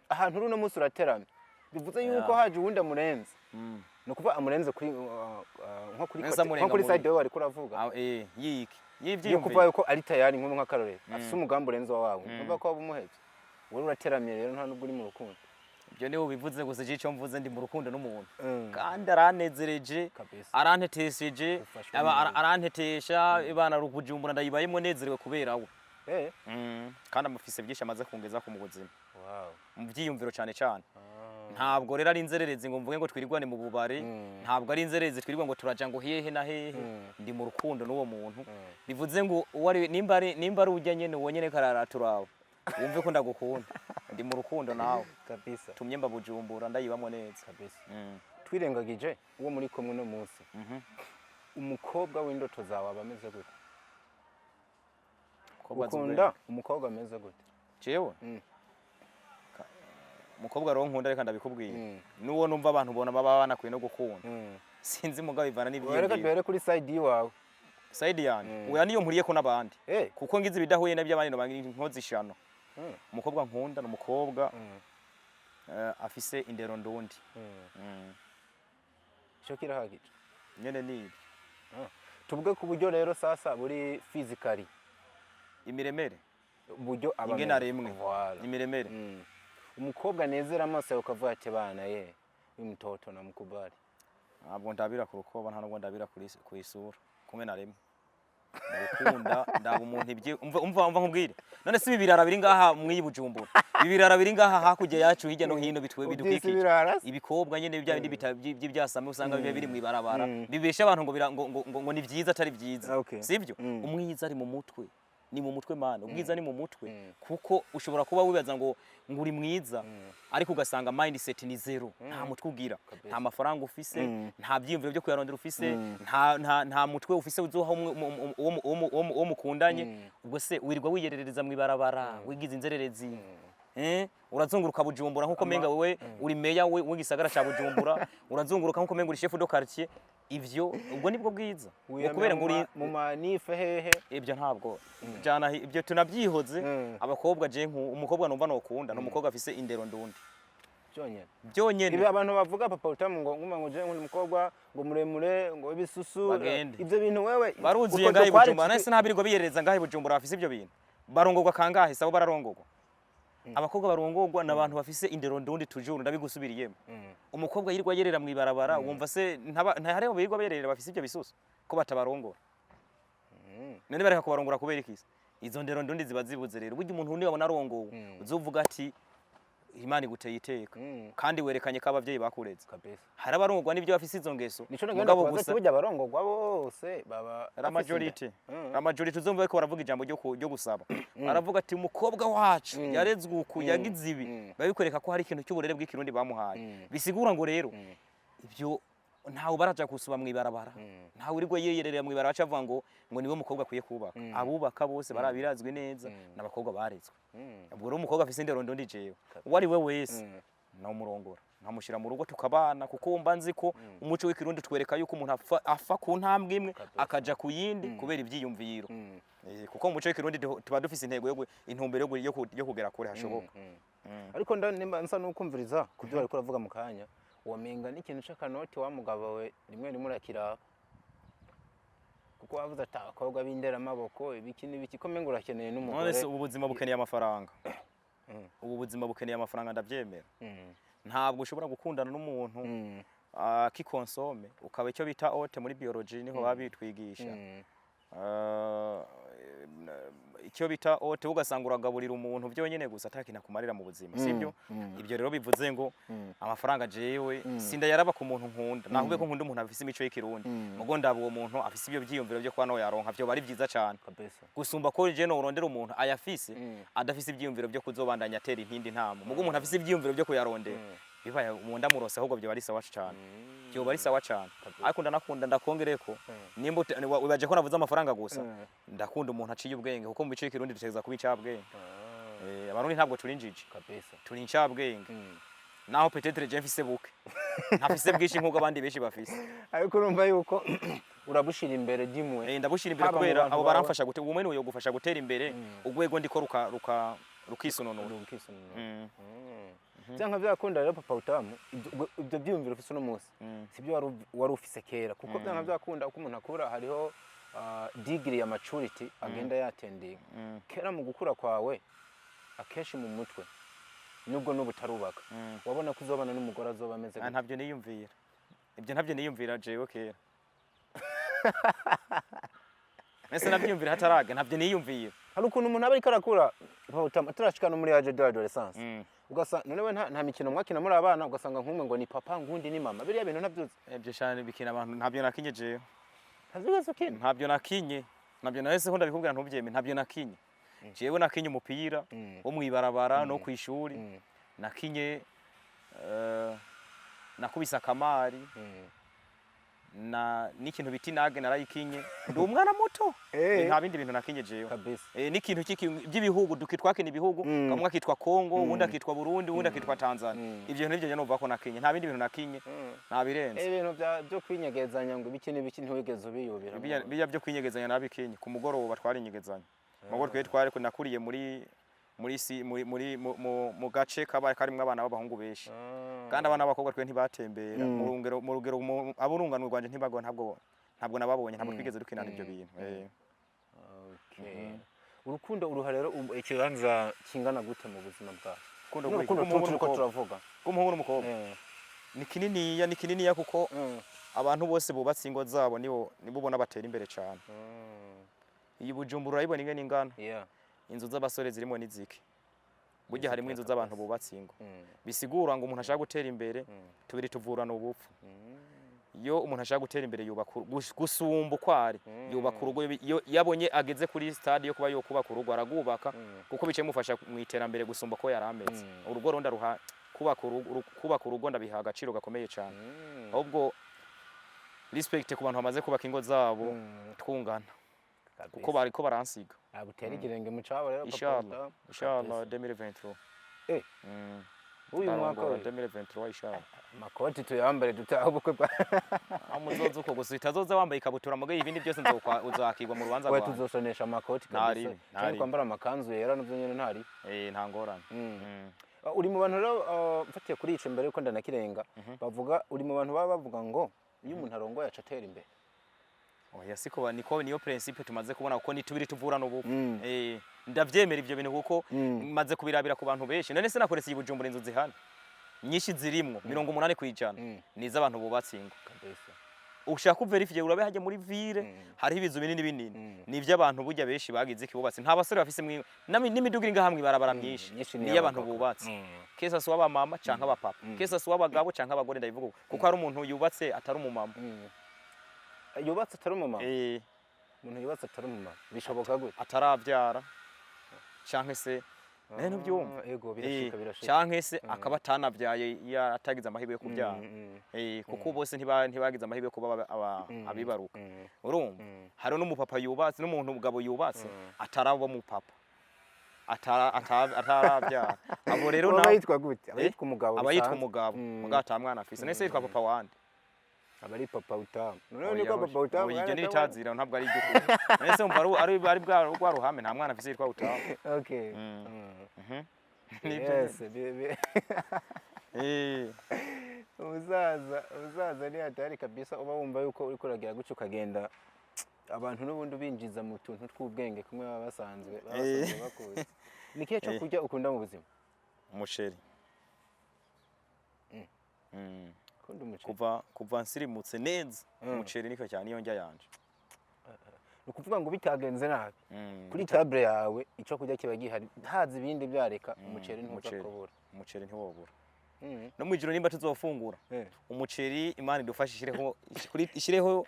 ahantu uri. Uno munsi urateramye, bivuze yuko haje uwundi amurenze, ni ukuvuga amurenze kuri nko kuri Neza nko amurenga kuri muri- side wewe wariko uravuga Ah, yiki yo y'ivyiyumviro. Kuvuga yuko ari tayari, nk'akarorero afise umugambi urenze wawe, numva ko waba umuhevye. Wowe urateramye rero, nta nubwo uri mu rukundo. Ibyo niwe ubivuze, gusa je icyo mvuze, ndi mu rukundo n'umuntu kandi aranezereje, arantetesheje. Ufashwe neza. Arantetesha ibana rukujumbura, ndayibayemo nezerewe kubera we. Kandi amufise byinshi amaze kungeza ku mu buzima, mu byiyumviro cyane cyane. Ntabwo rero ari inzererezi ngo mvuge ngo twirirwane mu bubari, ntabwo ari inzererezi twirirwa ngo turaja ngo hehe na hehe. Ndi mu rukundo n'uwo muntu, bivuze ngo uwo ari, nimba ari ujya nyene, uwo nyene karara turaba, wumve ko ndagukunda, ndi mu rukundo nawe. Tumye mba Bujumbura ndayibamwo neza. Twirengagije uwo muri kumwe uno munsi, umukobwa w'indoto zawe aba ameze gute? Umukobwa azi Ukunda ubwenge. umukobwa ameze gute? Jewe? Umukobwa rero nkunda, reka ndabikubwira, n'uwo numva abantu ubona baba banakwiye no gukunda, sinzi, mugabo bivana Reka n'ivyiyumviro. duhere kuri side yiwawe. Side yanje? Oya, niyo mpuriye ko n'abandi, kuko ngize ibidahuye n'iby'abandi noba nkoze ishano. Umukobwa nkunda ni umukobwa afise indero ndundi. Ico kirahagije. Nyene nibyo. Tuvuge ku buryo rero sasa buri physically. Imiremere. Uburyo aba Ingene ameze. aremwe. Voilà. Imiremere. Umukobwa anezera amaso yawe ukavuga ati: "Bana ye, uyu mtoto namukubali." Ntabwo ndabira ku rukoba, nta nubwo ndabira ku isura kumwe na rimwe. Mu gukunda ndaba umuntu ibye. Umva, umva, umva nkubwire. None si ibi birara biri ngaha mw'iyi Bujumbura, ibi birara biri ngaha hakurya yacu, hirya no hino bitwe Ubyise bidukikije? Ibirara se? Ibikobwa nyene bya bindi by'ibyasame usanga biba biri mw'ibarabara, bibesha abantu ngo ngo ni vyiza, atari vyiza. Sivyo? Umwiza ari mu mutwe, ni mu mutwe mana, ubwiza ni mu mutwe, kuko ushobora kuba wibaza ngo uri mwiza, ariko ugasanga mindset ni zero, nta mutwe ugira, nta mafaranga ufise, nta byiyumviro byo kuyarondera ufise, nta mutwe ufise uzoha uwo mukundanye. Ubwo se wirirwa wiyerereza mw'ibarabara, wigize inzererezi? Urazunguruka Bujumbura nkuko menga wewe uri meya we w'igisagara ca Bujumbura, urazunguruka nkuko menga uri chef de quartier. Ivyo ubwo nibwo bwiza? Ngo kubera ngo uri mu manife hehe? Ibyo ntabwo jana, ibyo tunabyihoze. Abakobwa, je umukobwa numva nokunda ni umukobwa afise indero ndundi. Byonyine? Byonyene. Ibi abantu bavuga, papa utamu, ngo nguma ngo je nkunda umukobwa ngo muremure, ngo ibisusu. Bagende. Ibyo bintu wewe Baruzuye utwo ngahe i dukwari Bujumbura. Nahise ntabirirwa biyerereza ngahe i Bujumbura bafise ibyo bintu. Barongorwa kangahe? Sabo bararongorwa. Abakobwa barongorwa ni abantu bafise indero ndundi, toujours ndabigusubiriyemo. Umukobwa yirirwa yerera mw'ibarabara, wumva se ntahariho birirwa berera bafise ibyo bisusu ko batabarongora? None bareka kubarongora kubera iki? Izo ndero ndundi ziba zibuze. Rero burya umuntu niwabona arongowe, uzovuga ati Imana iguteye iteka kandi werekanye ko abavyeyi bakureze. Kabisa. Hari abarongorwa n'ibyo bafise izo ngeso, Nico nagenda mugabo kubaza gusa ati burya abarongorwa bose baba la bafise inda? majorité, la majorité uzumva bariko baravuga ijambo ryo gusaba, baravuga ati umukobwa wacu yarezwe uku, yagize ibi. Babikwereka ko hari ikintu cy'uburere bw'ikirundi bamuhaye. Bisigura ngo rero ibyo ntawe baraja gusuba mw'ibarabara, ntawe urirwa yiyererera mw'ibarabara aca avuga ngo niwe mukobwa akwiye kubaka. Abubaka bose barabirazwi neza n'abakobwa barezwe. Ubwo rero umukobwa afise indero ndundi, jewe uwo ari we wese namurongora, nkamushyira mu rugo tukabana, kuko mba nzi ko umuco w'ikirundi twereka yuko umuntu afa ku ntambwe imwe akaja ku yindi kubera ibyiyumviro. Kuko mu muco w'ikirundi tuba dufise intego yo intumbero yo kugera kure hashoboka. Ariko nimba nsa n'ukumviriza ku byo bariko uravuga mu kanya, wamenga n'ikintu c'akanoti wa mugabo we rimwe rimwe urakiraba, kuko wavuze ati abakobwa b'inderamaboko, ibiki n'ibiki, ko menga urakeneye n'umugore. None se ubu buzima bukeneye amafaranga? Ubu buzima bukeneye amafaranga, ndabyemera. Ntabwo ushobora gukundana n'umuntu qui consomme, ukaba icyo bita hôte. Muri biologie niho baba bitwigisha. Icyo bita hôte, ugasanga uragaburira umuntu byonyine gusa atakintu akumarira mu buzima, sibyo? Ibyo rero bivuze ngo amafaranga jewe sindayaraba ku muntu nkunda. Nakubwiye ko nkunda umuntu afise imico y'ikirundi, mugo ndaba uwo muntu afise ibyo byiyumviro byo kuba nawe yaronka, byo bari byiza cyane gusumba ko je norondera umuntu ayafise adafise ibyiyumviro byo kuzobandanya atera intindi ntamo. Mugo umuntu afise ibyiyumviro byo kuyarondera, bibaye umuntu ndamurose, ahubwo byo bari sawa cyane, byo bari sawa cyane. Ariko ndanakunda, ndakongereko, nimba wibaje ko navuze amafaranga gusa, ndakunda umuntu aciye ubwenge, kuko mu bice y'ikirundi dutegereza kuba incabwenge. Abarundi ntabwo turi injiji, turi incabwenge. Naho peut-être je mfise buke, ntafise bwinshi nk'uko abandi benshi bafise. Ariko urumva yuko urabushira imbere dimwe. Ndabushira imbere Haba mu kubera bantu abo bawe. baramfasha gute ubumwe niyo gufasha gutera imbere, urwego ndiko ruka rukisununura. Rukisununura. Vyanka vyakunda rero, papa utamu, ibyo byiyumviro ufise uno munsi sibyo wari ufise kera, kuko vyanka vyakunda uko umuntu akura hariho degree ya maturity agenda yatendinga. Kera mu gukura kwawe, akenshi mu mutwe, nubwo n'ubu utarubaka, wabona ko uzobana n'umugore azoba ameze Ah, gute? ntabyo niyumvira ibyo, ntabyo niyumvira jewe kera. Ese nabyiyumvira hataraga? Ntabyo niyumvira. Hari ukuntu umuntu aba ariko arakura, papa utamu, atarashika no muri âge d'adolescence, ugasanga none we nta mikino mwakina muri abana, ugasanga nk'umwe ngo ni papa, ngundi ni mama. Biriya bintu ntabyuzi? Ibyo cyane bikina abantu, ntabyo nakinye jewe. Ntabyuzi ukina? Ntabyo nakinye, ntabyo nahise ko ndabikubwira ntubyeme. Ntabyo nakinye jewe. Nakinye umupira wo mwibarabara no kwishuri. Nakinye, nakubise akamari na n'ikintu bita inage narayikinye ndi umwana muto. Nta bindi bintu nakinye jewe. Kabisa. N'ikintu by'ibihugu twakina ibihugu, kamwe akitwa Congo, uwundi akitwa Burundi, uwundi akitwa Tanzania. Ivyo bintu nivyo numva ko nakinye, nta bindi bintu nakinye, nta birenze. Ibintu byo kwinyegezanya ngo ibiki n'ibiki ntiwigeze ubiyubira? Bijya byo kwinyegezanya nabikinye ku mugoroba, twarinyegezanya mugo twe twari nakuriye muri si muri muri mu, mu, mu gace kaba karimwo abana b'abahungu benshi, kandi abana b'abakobwa twe ntibatembera mu rugero aburunganwe rwanje ntibagwa, ntabwo nababonye, ntabwo twigeze dukinana ibyo bintu. Okay. Urukundo uruha rero ikibanza kingana gute mu buzima bwawe? Urukundo N'urukundo rw'umuhungu turiko n'umukobwa. turavuga. Rw'umuhungu n'umukobwa ni kininiya, ni kininiya, kuko abantu bose bubatse ingo zabo nibo ubona batera imbere cyane. Iyi Bujumbura urayibona ingene ingana? Inzu z'abasore zirimo n'iziki? Burya harimo inzu z'abantu bubatse ingo. Bisigura ngo umuntu ashaka gutera imbere, tubiri tuvurana ubupfu. Iyo umuntu ashaka gutera imbere yubaka gusumba uko ari, yubaka urugo. Iyo yabonye ageze kuri stade yo kuba yokubaka urugo, aragubaka, kuko bice mufasha mu iterambere gusumba ko yari ameze. Urugo rundi aruha kubaka urugo, kubaka urugo ndabiha agaciro gakomeye cyane. Ahubwo respect ku bantu bamaze kubaka ingo zabo twungana, kuko bariko baransiga. Agutera ikirenge mu cabo rero, papa Inshallah. Utamu. Inshallah 2023. Uyu mwaka Ndarongora we 2023 inshallah. Amakoti tuyambare dutaha ubukwe bwa Aho muzoza uko gusa utazoza wambaye ikabutura, muga ibindi byose nzokwa uzakigwa mu rubanza We rwawe. Tuzoshonesha amakoti Ntari kabisa. bi, Canke ntari. kwambara amakanzu yera navyo nyene ntari. Nta ngorane. Uri mu bantu rero, mfatiye kuri ico mbere yuko ndanakirenga, bavuga uri mu bantu baba bavuga ngo iyo umuntu arongoye aca atera imbere. Oya, siko niko niyo principe tumaze kubona, kuko ni tubiri tuvura n'ubu. Ndavyemera ivyo bintu kuko maze kubirabira ku bantu benshi. None se nakorese i Bujumbura, inzu zihana nyinshi zirimwo 80% ni iz'abantu bubatse ingo. Kabisa. Ushaka uverifiye urabe hajya muri ville, hariho ibizu binini binini, ni ivy'abantu burya benshi bagize ikibubatse. Nta basore bafise n'imiduga iri ngaha mw'ibarabara myinshi Myinshi ni ni iy'abantu iy'abagabo. bubatse, kesa si uw'abamama canke abapapa, kesa si uw'abagabo canke abagore. Ndabivuga uko, kuko hari umuntu yubatse atari umumama. Yubatse atari umumama? Eh. Umuntu yubatse atari umumama bishoboka gute? Ataravyara canke se nawe ntubyumva? Ah, ego, birashika. Birashika. Canke se akaba atanavyaye, iyo atagize amahirwe yo kubyara. Kuko bose ntibagize amahirwe yo kuba abibaruka. Urumva, hari n'umupapa yubatse n'umuntu mugabo yubatse ataraba umupapa, ataravyara. Abo rero Aba nawe yitwa gute? Aba Eh? yitwa umugabo Aba yitwa bisanzwe. umugabo, mugabo ata mwana afise. Nese yitwa papa wande? Aba ari papa utamu noneho. Oya, Niko oya. papa utamu. Oya, iryo ni itazira, ntabwo ari iry'ukuri. Nese wumva ari bwa rwa ruhame, nta mwana afise yitwa utamu. Okay. Nibyo. Yes, umusaza ni hatari kabisa. Uba wumva yuko uriko uragira gutyo ukagenda abantu n'ubundi ubinjiza mu tuntu tw'ubwenge kumwe baba basanzwe bakuzi. Ni ikihe cyo kurya ukunda mu buzima? Umuceri. Ukunda umuceri? Kuva nsirimutse neza, umuceri niko cyane, iyo ndya yanje. Ni ukuvuga ngo bitagenze nabi, kuri table yawe icyo kurya kiba gihari, haza ibindi byareka, umuceri ntuza Umuceri. kubura. Umuceri ntiwobura. No mwijoro nimba tuzofungura umuceri, Imana idufashe ishireho ishireho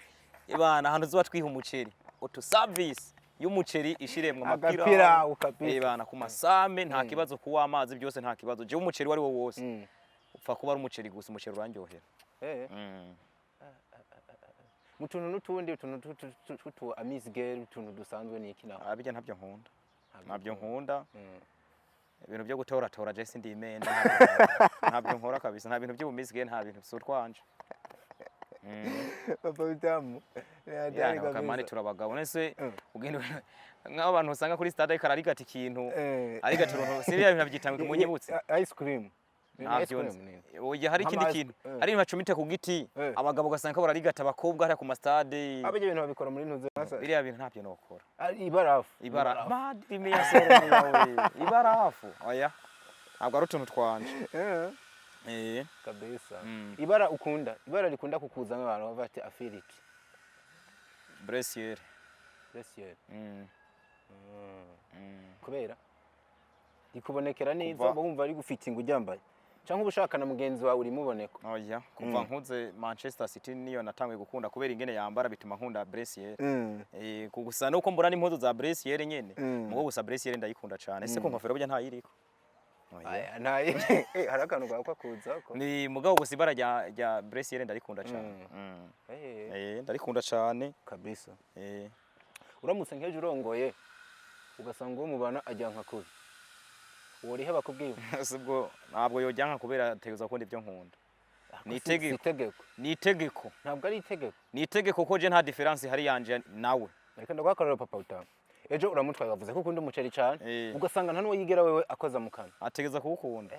ibana ahantu tuzoba twiha umuceri, utu service y'umuceri ishiremwo. Agapirawu kabisa. Ibana ku masame nta kibazo, kuwa amazi byose nta kibazo. Jewe umuceri wari wo wose, upfa kuba ari umuceri gusa, umuceri urandyohera. Mu tuntu n'utundi utuntu tw'utu amuse-gueule, utuntu dusanzwe, ni iki naho? Abijya ntabyo nkunda, ntabyo nkunda. Ibintu byo gutoratora, je sindi imenda, ntabyo nkora kabisa. Nta bintu by'ubumizige, nta bintu si utwanje. Papa Utamu ni hatari Yana kamani. kabisa. Turabagabo nese ugenda nk'abantu usanga kuri stade ariko ararigata ikintu, arigata uruntu, si biriya bintu babyita ngo munyibutse? Ice cream. Ni ice Ntabyo cream nzi. ni. Oya, hari ikindi Nk'ama kintu. ice Hari ibintu bacumita ku giti, abagabo ugasanga ko bararigata abakobwa hariya ku mastade. Abajya ibintu babikora muri ntuze masa. Biriya bintu ntabyo nokora. Ari ibarafu. Ibara madiri miya soro ibarafu, oya, ntabwo ari utuntu twanje. Kabisa. Ibara ukunda, ibara rikunda kukuzamo abantu bavuga ati afiriti? Bleu ciel. Bleu ciel. Kubera rikubonekera neza? Kuva Uba wumva ari gufitinga uryambaye cyangwa uba ushaka na mugenzi wawe urimuboneko? Oya, kuva nkuze Manchester City niyo natanguye gukunda, kubera ingene yambara bituma nkunda bleu ciel. Gusa nuko mbura n'impuzu za bleu ciel nyene. Mugo gusa bleu ciel ndayikunda cane. Ese ko nkofero burya ntayiriko? Oya. Aya, ntayi hari akantu gakwa kuzako. Ni mugabo gusa ibara rya bleu ciel ndarikunda cane. Ndarikunda cane. Kabisa. Uramutse nk'ejo urongoye ugasanga uwo mubana ajya nka kubi, worihe bakubwiye? Sibwo ntabwo yojyanka kubera ategerezwa gukunda ibyo nkunda. Ni Si itegeko. itegeko. Ni itegeko. Ntabwo ari itegeko. Ni itegeko ko je nta différence hari yanje nawe. Reka ndaguhakorera, papa utamu. Ejo uramutwaye, wavuze ko ukunda umuceri cyane, ugasanga nta n'uwo yigera wewe akoza mu kanwa. Ategeza kuwukunda.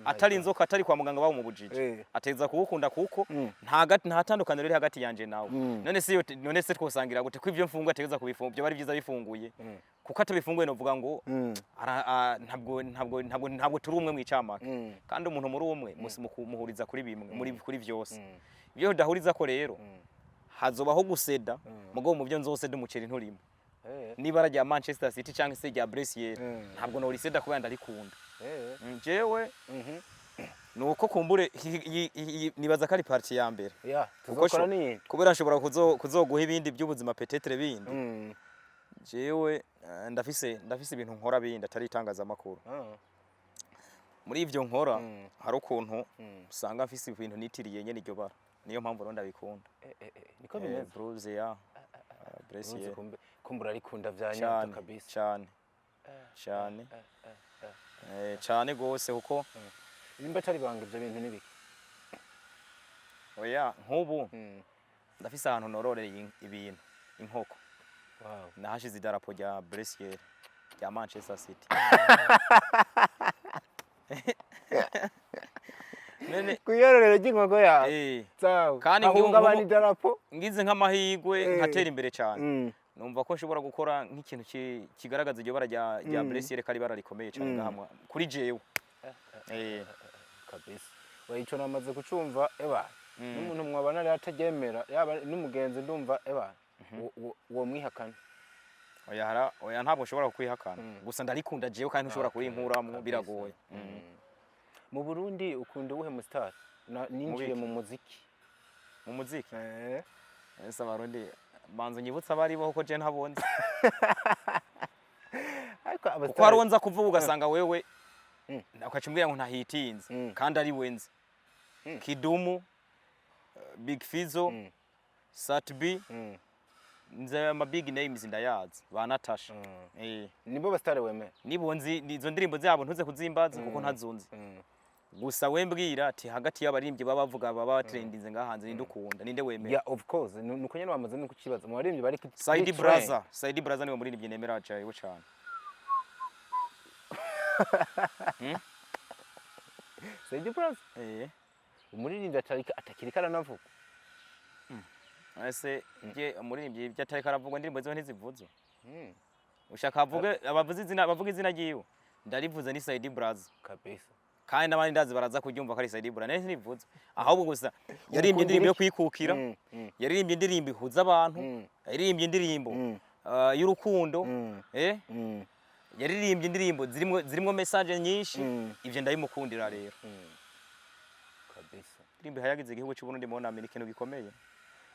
Atari inzoka, atari kwa muganga bawumubujije. Ategeza kuwukunda kuko nta tandukaniro riri hagati yanje nawe. None se twosangira gute ko ivyo mfunguye ategeza kubifungura? Byo bari byiza bifunguye. Kuko atabifunguye novuga ngo ntabwo turi umwe mw'icamake. Kandi umuntu muri umwe muhuriza kuri bimwe, muri kuri vyose. Ibyo udahuriza ko rero hazobaho guseda, mugabo mu byo nzoseda umuceri nturimo. N'ibara rya Manchester City cyangwa se rya bleu ciel, ntabwo noriseda kubera ndarikunda. Jewe nuko kumbure nibaza ko ari partie ya mbere. Ya, Kuko tuzokora ni kubera nshobora kuzoguha ibindi by'ubuzima peut-être bindi. Jewe ndafise ibintu nkora bindi atari itangazamakuru. Muri ivyo nkora hari ukuntu usanga mfise ibintu nitiriye nyene iryo bara, niyo mpamvu rero ndabikunda. Niko bimeze. Blouse ya bleu ciel. Uruzi kumbe kumbura arikunda vya nyabyo Cyane. kabisa. Cyane cyane. Cane gose, kuko Nimba atari banga, ivyo bintu nibiki? Oya, nk'ubu ndafise ahantu nororeye ibintu, inkoko. Nahashize idarapo rya bleu ciel rya Manchester City. None Kw'iyororero ry'inkoko yawe? Eh. Sawa. Kandi Ahungabana idarapo. Ngize nk'amahirwe nkatera imbere cyane, numva ko nshobora gukora nk'ikintu kigaragaza iryo bara rya bleu ciel, ko ari ibara rikomeye cyane ngahamwa kuri jewe. Kabisa, we ico namaze kucumva, eba n'umuntu mwabana rero ataryemera, yaba n'umugenzi, ndumva eba uwo mwihakana. Oya, oya, ntabwo nshobora kukwihakana, gusa ndarikunda jewe kandi ntushobora kurinkuramwo, biragoye. Mu Burundi ukunda uwuhe mustar? Ninjiye Biki? mu muziki. Mu muziki? Ese Abarundi, banza unyibutse abaribo, kuko je ntabonze. Ariko Kuko abastar hari uwo nza kuvuga ugasanga wewe ukaca umbwira ngo ntahitinze kandi ari we nzi. Kidumu, Big Fizzo, Sat-B, nzi ama big names, ndayazi, ba Natasha. Nibo bastar wemera? Nibo nzi. Izo ndirimbo zabo ntuze kuzimbaza kuko ntazunzi. Gusa we mbwira ati hagati y'abaririmbyi baba bavuga, baba batrendinze ngaha hanze, ninde ukunda, ninde wemera? Yeah, of course. Nuko nyene wamaze no kukibaza mu baririmbyi bari kuri Saidi trend. Braza, Saidi Braza niwe muririmbyi nemera jewe cane. Saidi Braza? Eh. Umuririmbyi atakiriko aranavuga. Ese je umuririmbyi ibyo atariko aravuga, indirimbo ziwe ntizivuzwe? Ushaka avuge, abavuze izina, bavuga izina ryiwe, ndarivuze, ni Saidi Braza. Kabisa. Kandi n'abandi ndazi baraza kuryumva ko ari Saidi Braza, nari ntivuze, ahubwo gusa yaririmbye indirimbo yo kwikukira, yaririmbye indirimbo ihuza abantu, yaririmbye indirimbo y'urukundo, yaririmbye indirimbo zirimwo message nyinshi. Ivyo ndabimukundira rero. Kabisa. Indirimbo ihayagiza igihugu cy'u Burundi, mubona ni ikintu gikomeye.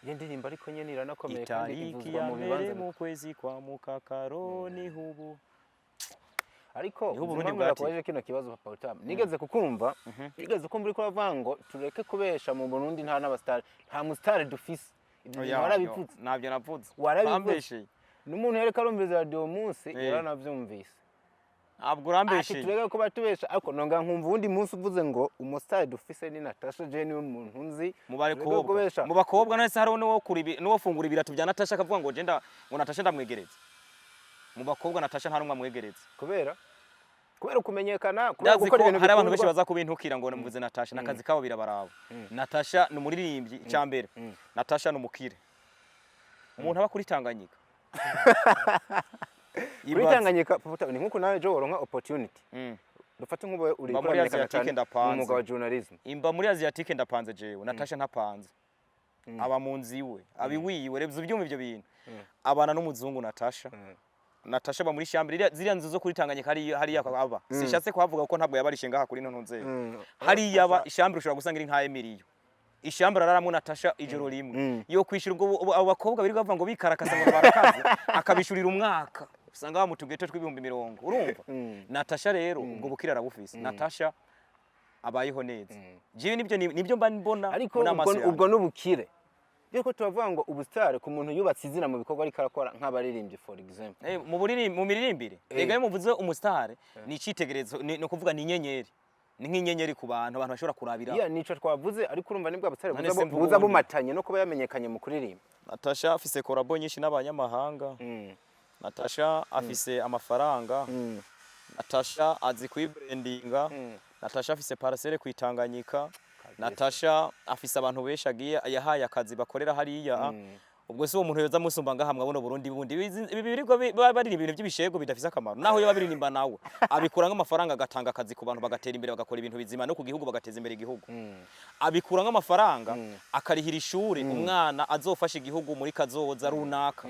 Iyo ndirimbo ariko nyene iranakomeye kandi Itariki ivuzwa ya mu mbere bibanza mu kwezi kwa mukakaro niho ubu Ariko Niho Uburundi impamvu bwateye. nakubaje kino kibazo, Papa Utamu, nigeze kukumva, nigeze kumva uriko uravuga ngo tureke kubesha, mu Burundi nta n'abasitari, nta musitari dufise. Ibyo bintu Oya, warabivuze? yo, ntabyo navuze. Warabivuze. Bambesheye. N'umuntu yariko arumviriza radiyo uwo munsi yaranavyumvise. Ntabwo Ati urambesheye. tureke kuba tubesha, ariko nongera nkumva uwundi munsi uvuze ngo umusitari dufise ni Natasha, je niwe muntu nzi. Mu Tureke bakobwa, kubesha. mu bakobwa none se hariho n'uwo fungura ibirato bya Natasha akavuga ngo je ngo Natasha ndamwegereza? Mu bakobwa Natasha nta n'umwe amwegereza. Kubera kumenyekana, kubera Ndazi gukora ko ibintu hari abantu benshi bikundwa. baza kubintukira ngo mvuze Natasha, n'akazi kabo birabaraba. Natasha ni umuririmbyi icya mbere. Natasha ni umukire, umuntu aba kuri Tanganyika. Kuri Ibaze. Tanganyika, Papa Utamu, ni nkuko nawe ejo woronka opportunity, dufate nk'ubu uri Mba muri kuramenyekana Asiatique, cyane mu ndapanze. mwuga wa journalism. Imba muri Asiatique ndapanze jewe, Natasha ntapanze, aba mu nzu iwe, aba iwiwe. Reba ubyumva ivyo bintu, abana n'umuzungu Natasha. Natasha aba muri chambre, ziriya nzu zo kuri Tanganyika hariya, hariya aba. Sishatse kuhavuga kuko ntabwo yabarishe ngaha kuri nto nzego. Hariya aba, i chambre ushobora gusanga iri nka emiliyo. I chambre araramwo Natasha ijoro rimwe yo kwishura. Ubwo abo bakobwa birirwa bavuga ngo bikarakasa, ngo barakaze, akabishurira umwaka, usanga bamutugeto tw'ibihumbi 50. Urumva Natasha rero ubwo bukira arabufise. Natasha abayeho neza. Jewe nibyo nibyo mba mbona Ariko muri amaso ubwo yanjye. Ubwo n'ubukire, yuko turavuga ngo ubusitari ku muntu yubatse izina mu bikorwa ariko arakora, nk'abaririmbyi, for example. Mu miririmbire. Rega iyo muvuze umusitari ni icitegererezo, ni ukuvuga ni inyenyeri, ni nk'inyenyeri ku bantu, abantu bashobora kurabira. Iya, nico twavuze, ariko urumva nibwo abasitari None buza se mvuga buza ubundi? bumatanye no kuba yamenyekanye mu kuririmba. Natasha afise collabo nyinshi n'abanyamahanga. Natasha afise amafaranga. Natasha azi kuyibrandinga. Natasha afise parcelle ku Itanganyika. Natasha afise abantu benshi agiye yahaye akazi bakorera hariya. Ubwo se uwo muntu yoza musumba ngaha mwabona Burundi bundi? Ibi birirwa baririmba ibintu by'ibishego bidafise akamaro, naho yoba biririmba nawe abikura nk'amafaranga, agatanga akazi ku bantu, bagatera imbere, bagakora ibintu bizima no ku gihugu, bagateza imbere igihugu. Abikura nk'amafaranga, akarihira ishuri umwana azofasha igihugu muri kazoza runaka,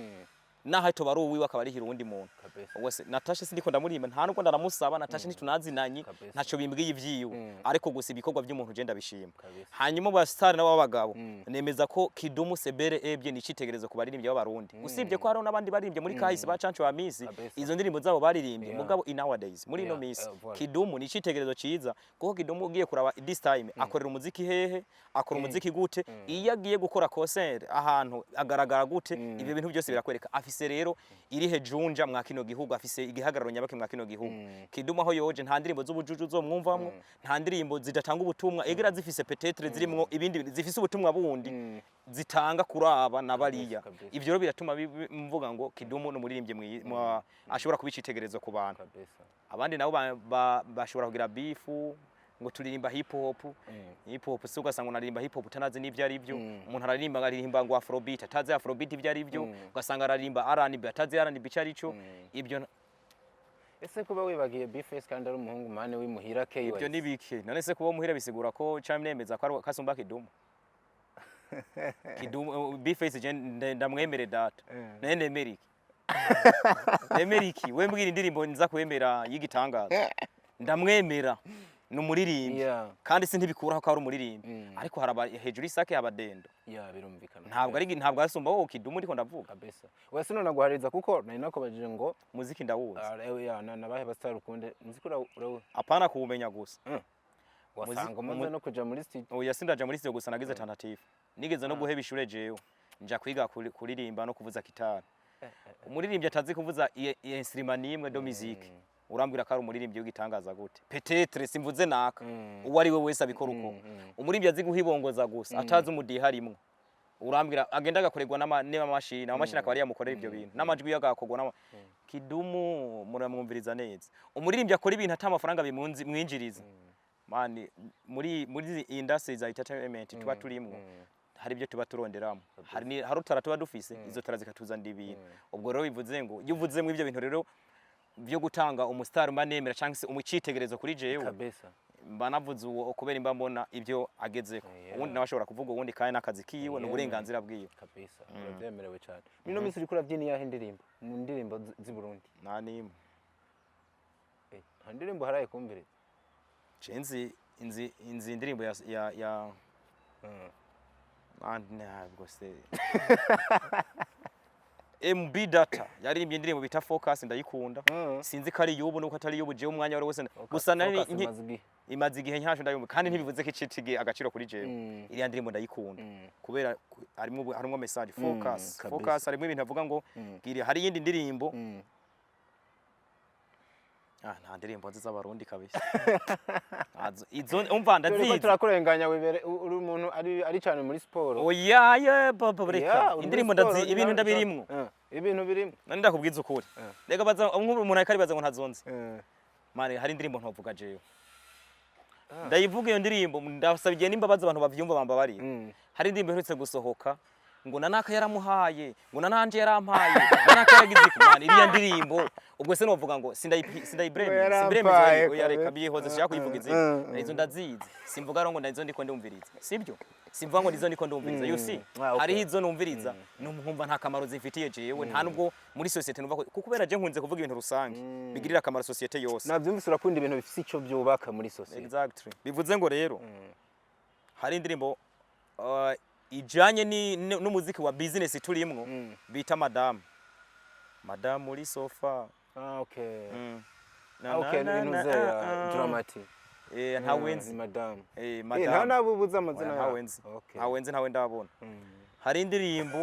naho atoba ari uwiwe akaba arihira uwundi muntu. Kabisa. Ubwo se Natasha sindiko ndamurimba, nta nubwo ndanamusaba. Natasha ntitunazinanye, Kabisa. ntaco bimbwiye ivyiwe, ariko gusa ibikorwa by'umuntu je ndabishima. Kabisa. Hanyuma ba star nabo b'abagabo, nemeza ko Kidumu Sebere ebye ni icitegererezo ku baririmbyi b'Abarundi, usibye ko hariho n'abandi baririmbye muri kahise, ba Canco wa Misi, Kabisa. izo ndirimbo zabo baririmbye. Mugabo in nowadays, muri ino misi, voilà. Kidumu ni icitegererezo ciza, kuko Kidumu ugiye kuraba this time akorera umuziki hehe, akora umuziki gute, iyo agiye gukora concert ahantu agaragara gute, ibyo bintu byose birakwereka afise Afise rero irihe junja mwa kino gihugu, afise igihagararo nyabaki mwa kino gihugu. Kidumu aho yoje, nta ndirimbo z'ubujuju uzomwumvamwo, nta ndirimbo zidatanga ubutumwa. Egera zifise peut-être zirimwo ibindi bintu, zifise ubutumwa bundi zitanga kuraba na bariya. Ivyo rero biratuma mvuga ngo Kidumu ni umuririmbyi ashobora kuba icitegererezo ku bantu. Abandi nabo bashobora kugira beef ngo turirimba hip hop. Hip hop si ugasanga unaririmba hip hop utanazi n'ivyo ari byo. Umuntu araririmba, aririmba ngo afrobeat, atazi afrobeat ivyo ari byo. Ugasanga aririmba R&B, atazi R&B ico ari cyo. Ibyo Ese kuba wibagiye B-Face kandi ari umuhungu mane w'imuhira KYC? Ibyo ni bike. None se kuba muhira bisigura ko ca nemeza ko ari kasumba Kidumu? Kidumu, B-Face, je ndamwemere data. Naye nemere iki? Nemere iki? We mbwira indirimbo nza kwemera y'igitangaza. Ndamwemera, ni umuririmbyi. Kandi si ntibikuraho ko ari umuririmbyi, ariko hari hejuru y'isake haba dendo. Yeah, birumvikana. Ntabwo ari, ntabwo asumba wowe Kidumu ndiko ndavuga. Kabisa. Oya, sinonaguhariza kuko nari nakubajije ngo Muziki ndawuzi. Ah, yeah, nabahe ba star ukunde muziki Apana kuwumenya gusa. Wasanga umaze no kuja muri studio. Oya, sindaja muri studio gusa, nagize tentative, nigeze no guheba ishure jewe nja kwiga kuririmba no kuvuza gitari. Umuririmbyi atazi kuvuza instrument nimwe de musique, urambwira ko ari umuririmbyi w'igitangaza gute? Peut-être simvuze naka, uwo ari we wese abikora uko. Umuririmbyi azi guhibongoza gusa, atazi umudiho arimwo, urambwira agenda agakorerwa n'amamashini, amamashini akaba ari yamukorera ibyo bintu n'amajwi yagakorwa n'ama. Kidumu muramwumviriza neza. Umuririmbyi akora ibintu ata amafaranga bimwinjiriza, mani, muri industry za entertainment tuba turimwo, hari ibyo tuba turonderamo, hari utara tuba dufise, izo tara zikatuzanira ibintu. Ubwo rero bivuze ngo iyo uvuzemo ibyo bintu rero byo gutanga umustar mba nemera cyangwa se umucitegerezo kuri jewe, mba navuze uwo kubera imba mbona ibyo agezeko. Ubundi nawe ashobora kuvuga ubundi, kandi n'akazi kiwe, ni uburenganzira bwiwe. Kabisa, urabyemerewe cyane. Muri ino minsi uriko urabyina iyahe ndirimbo mu ndirimbo z'i Burundi? Nta nimwe. Nta ndirimbo haraye kumviriza? Je nzi indirimbo ya Ah, ntabwo se MB Data yaririmbye indirimbo bita Focus, ndayikunda. Sinzi ko ari yubu nuko atari yubu, jewe umwanya wari wose gusa nari Focus imaze igihe. Imaze igihe ntasho ndayumva, kandi ntibivuze ko icitigiye agaciro kuri jewe. Iriya ndirimbo ndayikunda kubera harimwo message focus. Focus harimo ibintu avuga ngo gira. Hari iyindi ndirimbo. Ah, nta ndirimbo nzi z'Abarundi kabisa. Ntazo. Izo umva Turiko ndazizi. Turakurenganya, wibere uri umuntu ari cyane muri siporo. Oya ye papa, Yeah, reka. uri muri Indirimbo siporo, ndazi, ibintu ndabirimwo. Ibintu birimo. Nani, ndakubwiza ukuri. Rega baza nk'ubu umuntu ariko aribaza ngo ntazonze. Mane, hari indirimbo ntovuga jewe. Ndayivuga iyo ndirimbo, ndasaba igihe n'imbabazi abantu bavyumva bambabarira. Hari indirimbo iherutse gusohoka ngo nanaka yaramuhaye, ngo nananje yarampaye, nanaka yaragize iki. Mane, iriya ndirimbo ubwo se novuga ngo sindayibreme? Ngo Simbreme. yarampaye. Oya, reka. Kabisa. Bihoze sinshaka kuyivuga izina. Izo ndazizi. Simvuga rero ngo ndazo ndiko ndumviriza, sibyo? Simvuga ngo nizo ndiko ndumviriza, you see. Ah, okay. Hariho izo numviriza nkumva nta kamaro zimfitiye jewe, nta nubwo muri société numva kuko kubera je nkunze kuvuga ibintu rusange bigirira akamaro société yose. Navyumvise, urakunda ibintu bifise ico byubaka muri société. Exactly. Bivuze ngo rero hari indirimbo ijanye n'umuziki wa business turimwo bita Madamu, Madamu muri sofa. Ah, okay. Na, Ah, okay, na, na, ni na, ibintu ah, ah. Drama T. Ntawe Ni nzi. Madamu. Madamu. Nta nabubuze amazina Oya, yabo. ntawe nzi. Okay. Ntawe nzi, ntawe ndabona. Hari indirimbo,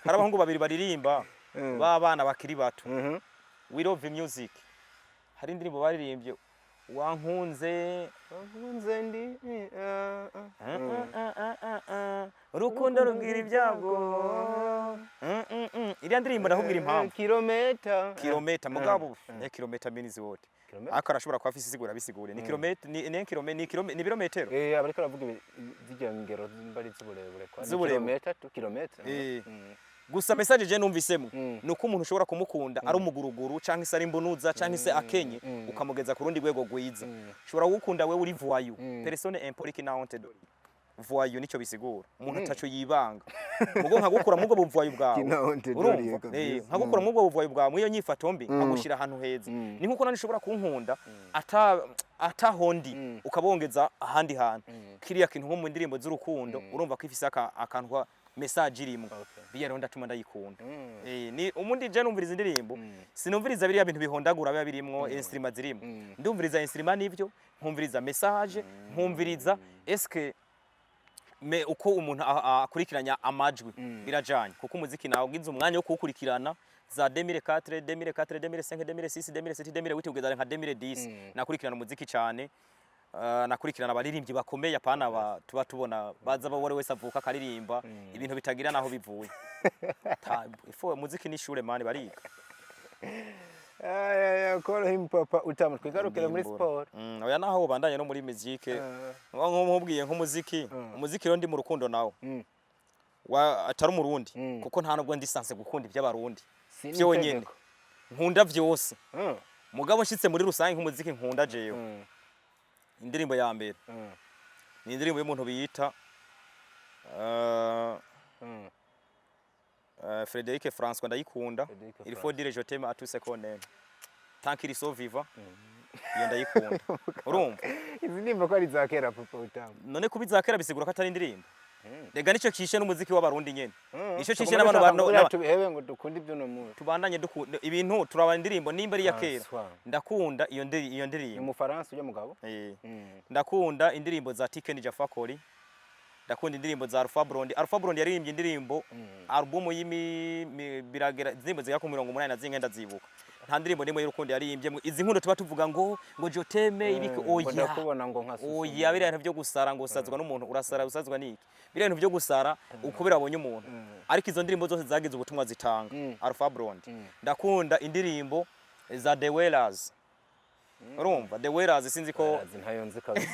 hari abahungu babiri baririmba b'abana bakiri bato. We Love Music. Hari indirimbo baririmbye, Wankunze. Wankunze ndi ah, ah. Ah, ah, ah, ah, ah. Urukundo rubwira ibyago. Iriya ndirimbo ndakubwira impamvu. Kilometa. Kilometa, mugabo ne kilometa means what? Kilometa? Ariko arashobora kuba afise isigura bisigure. Ni kilometa, ni kilometa, ni birometero. Abariko baravuga zirya ngero mbari z'uburebure kwa ni Z'uburebure. kilometa tu kilometa. Gusa message je numvisemo ni uko umuntu ushobora kumukunda ari umuguruguru canke se ari imbunuza canke se akenye, ukamugeza ku rundi rwego rwiza. Ushobora gukunda wewe uri voyou, personne impolie qui n'a honte de voyou, nico bisigura umuntu ataco yibanga, mugo nkagukura mubwo buvoyou bwawe. Qui n'a honte de Urumva? rien, kabisa. Nkagukura mubwo buvoyou bwawe, mwiyo nyifato mbi, nkagushira ahantu heza. Ni nkuko nani ushobora kunkunda ata atahondi, ukabongeza ahandi hantu. Kiriya kintu nko mu ndirimbo z'urukundo, urumva ko ifise akantu ka message irimo. Biya rero ndatuma ndayikunda. Ni umundi je numviriza indirimbo, sinumviriza biriya bintu bihondagura biba birimwo instrument zirimo. Ndumviriza instrument nivyo, nkumviriza message, nkumviriza eske me uko umuntu akurikiranya amajwi birajanye, kuko umuziki nawe ugize umwanya wo kuwukurikirana. za 2004, 2004, 2005, 2006, 2007, 2008 kugeza nka 2010. Nakurikirana umuziki cyane. Nakurikirana abaririmbyi bakomeye, apana ba tuba tubona baza ba wari wese avuka akaririmba ibintu bitagira naho bivuye. Ifo umuziki ni ishure man, bariga. Ay, call him Papa Utamu. Twigarukire muri Ndimbura. sport. Oya, naho ubandanye no muri muzike, nk'ubwiye nk'umuziki, umuziki rero ndi mu rukundo nawo wa atari umurundi, kuko nta nubwo ndi sanse gukunda iby'abarundi Si byonyene. n'itegeko. Nkunda vyose, mugabo nshitse muri rusange nk'umuziki nkunda jewe, indirimbo ya mbere ni indirimbo y'umuntu biyita Frédéric François, ndayikunda. Frédéric Il faut dire je t'aime à tous ceux qu'on aime tant qu'ils sont vivants, iyo ndayikunda, urumva. Izi ndirimbo ko ari iza kera, Papa Utamu? None kuba iza kera bisigura ko atari indirimbo? Rega nicyo kishe n'umuziki w'abarundi nyene, nicyo kishe Tuguma n'abantu dushaka ngo buriya tubihebe ngo dukunde iby'uno munsi. Tubandanye dukunda ibintu, turaba indirimbo nimba ari iya kera. François. Ndakunda iyo Ni ndirimbo. Umufaransa ujya mugabo. Eh. Ndakunda indirimbo za Tiken Jah Fakoly, ndakunda indirimbo za Alpha Blondy. Alpha Blondy yaririmbye indirimbo, album y'imi biragera indirimbo zigera ku 80 na zinge ndazibuka, nta ndirimbo nimwe y'urukundo yaririmbye. Izi nkundo tuba tuvuga ngo je t'aime ibiki, Ngo oya. ndakubona ngo nka susu. Oya, biriya bintu byo gusara ngo usazwa n'umuntu, urasara usazwa n'iki? Biriya bintu byo gusara ukubera wabonye umuntu, ariko izo ndirimbo zose zagize ubutumwa zitanga. Alpha Blondy. Ndakunda indirimbo za The Wailers, urumva The Wailers? Sinzi ko Barazi, ntayo nzi kabisa.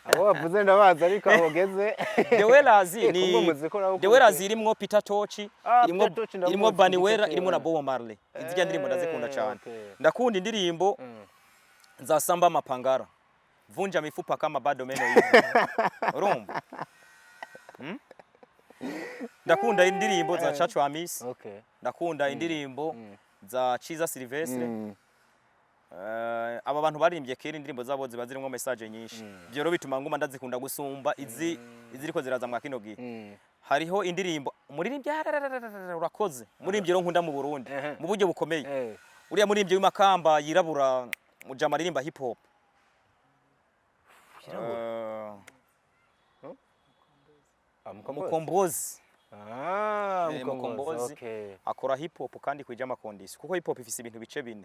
Abo bavuze ndabazi, ariko aho ugeze The Wailers Eh, ni kubwo muziki urawukunda. The Wailers irimwo Peter Tosh, Ah, irimwo Peter Tosh ndamuzi, irimwo Bunny Wailer, Peter irimwo na Tosh. Bob Marley. Izirya ndirimbo ndazikunda cyane. Ndakunda indirimbo za Samba Mapangala, vunja mifupa kama bado meno ipo, urumva? Ndakunda indirimbo za Chacho Hamisi. Ndakunda indirimbo za Chiza Silvestre. Aba bantu baririmbye kera, indirimbo zabo ziba zirimo message nyinshi. Ibyo rero bituma nguma ndazikunda gusumba izi iziriko ziraza mwa kino gihe. Hariho indirimbo umuririmbyi ararararara, urakoze, umuririmbyi rero nkunda mu Burundi mu buryo bukomeye, uriya muririmbyi w'imakamba yirabura, mujama aririmba hip hop. Yirabura? Ah, Mukombozi. Mukombozi. Ah, Eh, Mukombozi. Mukombozi. Akora hip hop kandi kwija ama conditions, kuko hip hop ifise ibintu bice bine.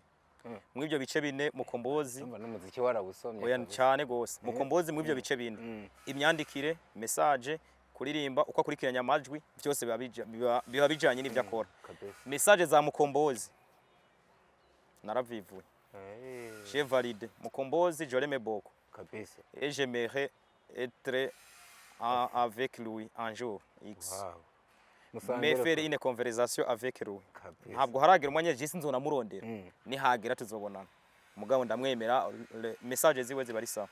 Muri ibyo bice bine Mukombozi Ndumva n'umuziki warawusomye oya, kabisa. cyane gose. Mukombozi muri ibyo bice bine, imyandikire, message, kuririmba, uko akurikiranya amajwi, byose biba bijanye n'ivyo akora. Message za Mukombozi naravivuye. J'ai validé Mukombozi, je l'aime beaucoup et j'aimerais être avec lui un jour X, Wow. mais faire une conversation avec lui. Ntabwo haragira umwanya, jisi nzonamurondera. Nihagera tuzobonana, mugabo ndamwemera, message ziwe ziba ari sawa.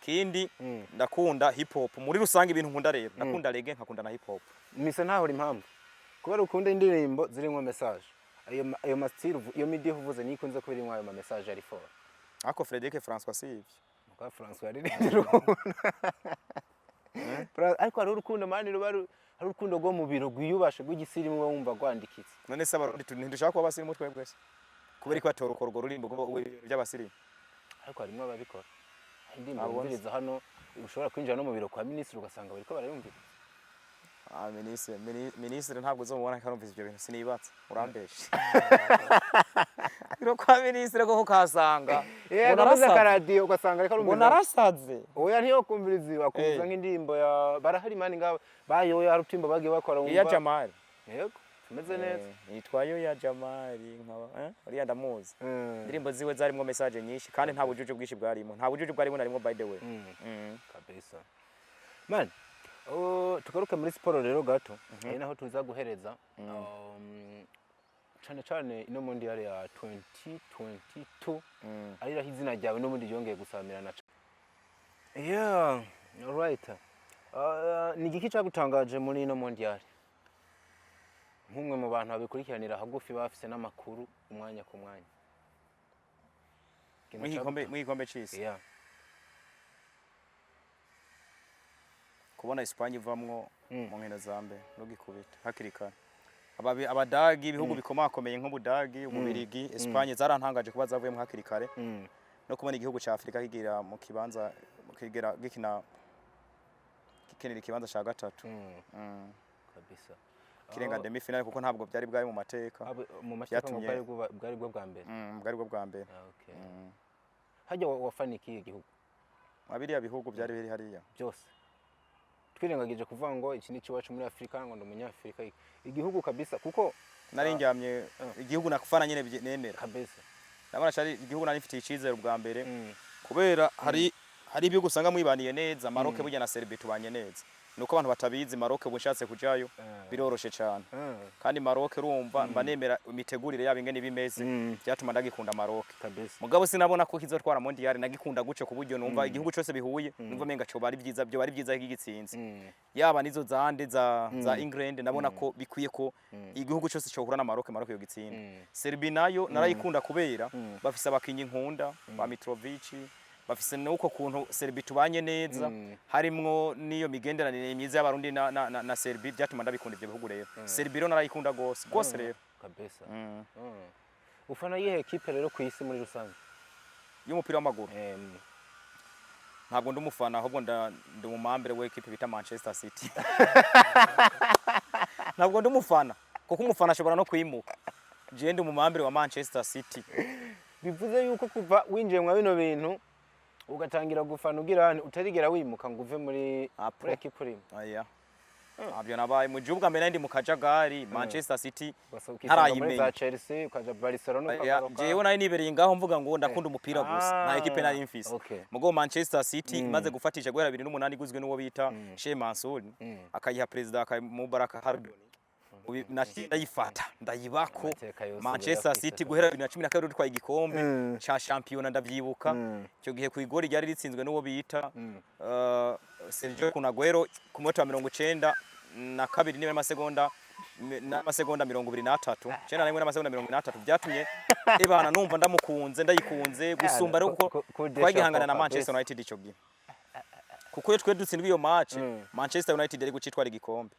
Kindi, ndakunda hip hop muri rusange. Ibintu nkunda rero, ndakunda reggae, nkakunda na hip hop. Mise ntahora impamvu kubera ukunda indirimbo zirimo message, ayo ma style iyo midiho uvuze niyo ikunze kuba irimo ayo ma message ari fort. Ariko Frédéric François si ivyo. Muka François yaririmbye urukundo. Ariko hari urukundo man, ruba hari urukundo rwo mu biro rwiyubashe rw'igisirimu, uba wumva rwandikitse. None se abarundi ntidushaka kuba abasirimu twebwe se? Kubera ko batora urwo rurimbo by'abasirimu? Ariko harimo ababikora. Hari indirimbo Abo nzi. wumviriza hano, ushobora kwinjira no mu biro kwa minisitiri ugasanga bariko barayumviriza. Ah, minisitiri ntabwo uzomubona ko arumvise ibyo bintu, sinibatse urambeshe. Biro kwa minisitiri koko ukahasanga ngo Yego, avuze narasaze. akaradiyo ugasanga ariko Ngo arumviriza. narasaze. Oya, ntiyo kumviriza, akumviriza nk'indirimbo ya barahari man, ngabo bayoya, hari utimbo bagiye bakora Iya wumva. Jamali. Yego, tumeze neza. Eh, yitwa yo ya Jamali nkaba uriya ndamuzi. Indirimbo ziwe zarimo message nyinshi kandi nta bujuju bwinshi bwarimo, nta bujuju bwarimo narimo, by the way. Kabisa man. Tugaruke muri siporo rero gato, ari naho tuza guhereza, cane cane ino mondial ya 2022, ari naho izina ryawe n'ubundi ryongeye gusamirana. Yeah, alright. Ni igiki cagutangaje muri ino mondial nk'umwe mu bantu babikurikiranira hagufi, bafise n'amakuru umwanya ku mwanya? Ikintu Mu gikombe c'isi? Yeah. Kubona Espagne ivamwo mu nkino za mbere rugikubita hakiri kare. Abadagi, ibihugu bikomakomeye nk'Ubudagi, Ububirigi, Espagne, zarantangaje kuba zavuyemo hakiri kare, no kubona igihugu ca Afrika kigira mu kibanza, kigera gikina gikinira ikibanza ca gatatu. Kabisa. Kirenga demi-finale, kuko ntabwo byari bwari mu mateka. Mu mateka ngo bwari bwo bwa mbere. Bwari bwo bwa mbere. Ah, okay. Hajya wafana ikihe gihugu? Mwa biriya bihugu byari biri hariya. Byose twirengagije kuvuga ngo iki ni iwacu muri Afurika, ngo ndi Umunyafurika, igihugu kabisa kuko Nari njyamye igihugu nakufana nyene nemera. Kabisa. Ndabona cari igihugu nari mfitiye icizere ubwa mbere, kubera hari ibihugu usanga mwibaniye neza. Maroc burya na Serbie tubanye neza, nuko abantu batabizi. Maroc ubu nshatse kujayo biroroshe cane. Kandi Maroc urumva mba nemera imitegurire yabo ingene ibimeze. Byatuma ndagikunda Maroc. Kabisa. Mugabo sinabona ko kizotwara mondial. Nagikunda guce ku buryo numva igihugu cyose bihuye numva menga cyo bari byiza, byo bari byiza kigitsinze. Yaba nizo zande za England, ndabona ko bikwiye ko igihugu cyose cyohura na Maroc, Maroc yo gitsinda. Serbia nayo narayikunda kubera bafise abakinyi nkunda ba Mitrovic, bafise nuko kuntu Serbia tubanye neza, harimwo n'iyo migenderanire myiza y'Abarundi na Serbia. Byatuma ndabikunda ivyo bihugu rero. Serbia rero narayikunda gose gose rero. Kabisa. Ufana yihe ekipe rero ku isi muri rusange? Y'umupira w'amaguru? Ntabwo ndi umufana, ahubwo ndi umumembre w'ekipe bita Manchester City. Ntabwo ndi umufana kuko umufana ashobora no kwimuka. Jewe ndi umumembre wa Manchester City. Bivuze yuko kuva winjiye mwa bino bintu ugatangira gufana ugira hano utarigera wimuka ngo uve muri Apo. muri ekipe urimo? Aya, ntabyo nabaye mu gihugu. Mbere nari ndi mu kajagari Manchester City Gusa ukisanga muri ntarayimenya. za Chelsea, ukaja Barcelona, Aya, ukagaruka. Jewe nari nibereye ngaho mvuga ngo ndakunda umupira gusa, nta ekipe nari mfise. Mugabo Manchester City imaze gufatisha guhera 2008, iguzwe n'uwo bita Sheikh Mansour, akayiha perezida Mubarak Hardon. Naciye ndayifata, ndayibako. Amateka yose Manchester uyafise. City guhera 2012 dutwaye igikombe ca shampiyona, ndavyibuka icyo gihe ku igori ryari ritsinzwe n'uwo bita Sergio Kun Aguero ku munota wa 92 niba n'amasegonda 23, 91 n'amasegonda 23. Byatumye ibana numva ndamukunze, ndayikunze gusumba rero, kuko twagihangana na Manchester United ico gihe, kuko iyo twe dutsindwa iyo match, Manchester United yari gucitwara igikombe.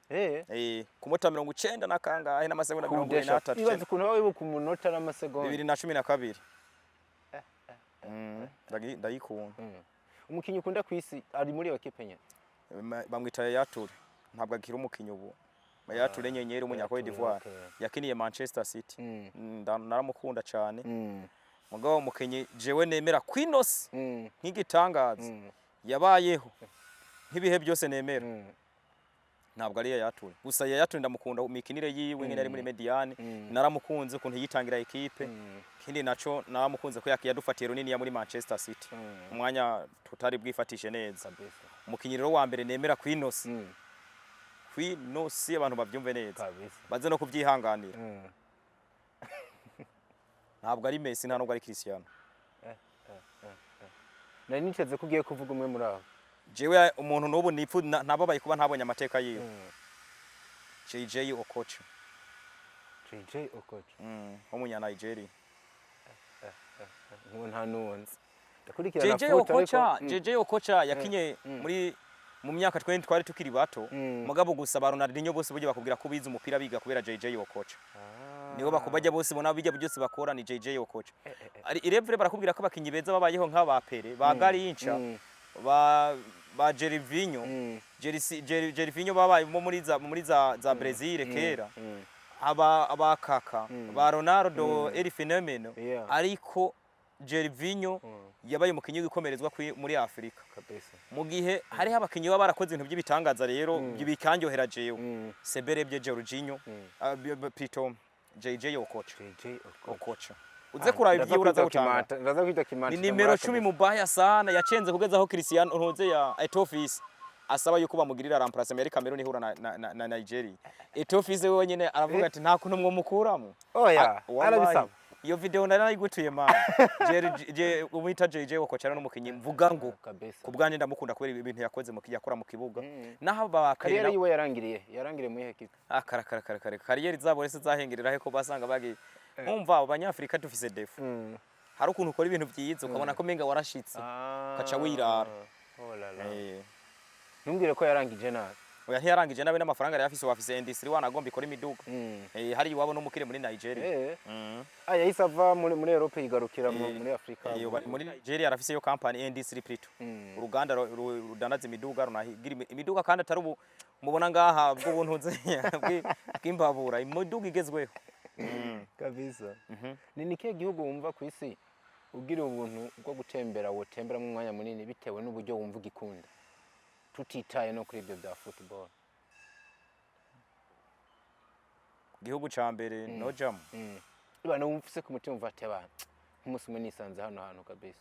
Ku munota wa 90 na kangahe n'amasegonda 43. Ibaze ukuntu baba wibuka umunota n'amasegonda. 2012. Ndayikunda. Umukinnyi ukunda ku isi ari muri iyo ekipe nyene? Bamwita Yaya Toure. Ntabwo akiri umukinnyi ubu. Yaya Toure nyenyeri, umunya Cote d'Ivoire, yakiniye Manchester City. Naramukunda cyane. Mugabo umukinnyi jewe nemera kwinosi nk'igitangaza yabayeho nk'ibihe byose nemera, ntabwo ari Yaya Toure gusa. Yaya Toure ndamukunda imikinire yiwe nyine ari muri médiane. Naramukunze ukuntu yitangira ekipe. Ikindi naco naramukunze ko yadufatiye runini ya muri Manchester City umwanya tutari bwifatishe neza. Umukinnyi rero wa mbere nemera kwinosi, kwinosi, abantu bavyumve neza, baze no kubyihanganira, ntabwo ari Messi, nta nubwo ari Cristiano. Nari niteze ko ugiye kuvuga umwe muri abo. Jewe umuntu n'ubu nipfu nababaye kuba ntabonye amateka yiwe, JJ Okocha. JJ Okocha? W'umunya Nigeria. Nkuwo nta nuwo nzi, ndakurikirana JJ foot ariko Okocha. JJ Okocha yakinye muri mu myaka twe twari tukiri bato. Mugabo gusa ba Ronaldinho bose burya bakubwira ko bize umupira biga kubera JJ Okocha. Nibo bakubajya bose bona bijya byose bakora ni JJ Okocha. Ari irevure barakubwira ko abakinyi beza babayeho nk'aba Pele, ba Garincha, ba Gervinho, Gervinho babaye muri za Brazil kera, aba Kaka, ba Ronaldo El Fenomeno. Ariko Gervinho yabaye umukinyi w'ikomerezwa muri Afrika. Mu gihe hariho abakinyi baba barakoze ibintu by'ibitangaza rero bikanyohera jewe, Seberebye Jorginho, plutôt JJ Okocha. JJ Okocha. Okocha uze kuraba Ndaza ibyo uraza kwita gutanga. Kimanta, ndaza kwita Kimanta. Ni nimero 10 mubaya sana, yacenze kugeza aho Cristiano ntuze ya Eto'o Fils asaba yuko bamugirira remplacement. Yari Cameroon ihura na Nigeria, Eto'o Fils we wenyene aravuga ati nta kuntu mwo mukuramo. Oya? Ah, wallahi. Arabisaba? Iyo video nari nayigutuye man. Umwita JJ Okocha rero n'umukinyi mvuga ngo ku bwanjye ndamukunda kubera ibintu yakoze mu yakora mu kibuga. Naho ba Carrière yiwe yarangiriye muri ekipe? Akara kara kara kara, carrière zabo rese zahengerera he ko basanga bagiye. Nkumva abo Banyafrika dufise défaut, hari ukuntu ukora ibintu byiza ukabona ko menga warashitse, ukaca wirara. Oh la la. Eh. Ntumbwire ko yarangije nabi. Oya, ntiyarangije nawe n'amafaranga yari afise, wafise industry wanagomba ikora imiduga. Hari iwabo n'umukire muri Nigeria. Ah, yahise ava muri Europe yigarukira muri Afrika. Muri Nigeria arafise yo company industry plutôt. Uruganda rudandaza imiduga, runahigira imiduga kandi atari ubu mubona ngaha bw'ubuntuze bw'imbabura, imiduga igezweho. Kabisa. Ni kihe gihugu wumva ku isi ugira ubuntu bwo gutembera wotemberamo umwanya munini bitewe n'uburyo wumva ugikunda, tutitaye no kuri ibyo bya football? Igihugu ca mbere nojamo? Ibana wumva ufise ku mutima, umva ati abantu nk'umunsi umwe nisanze hano hantu kabisa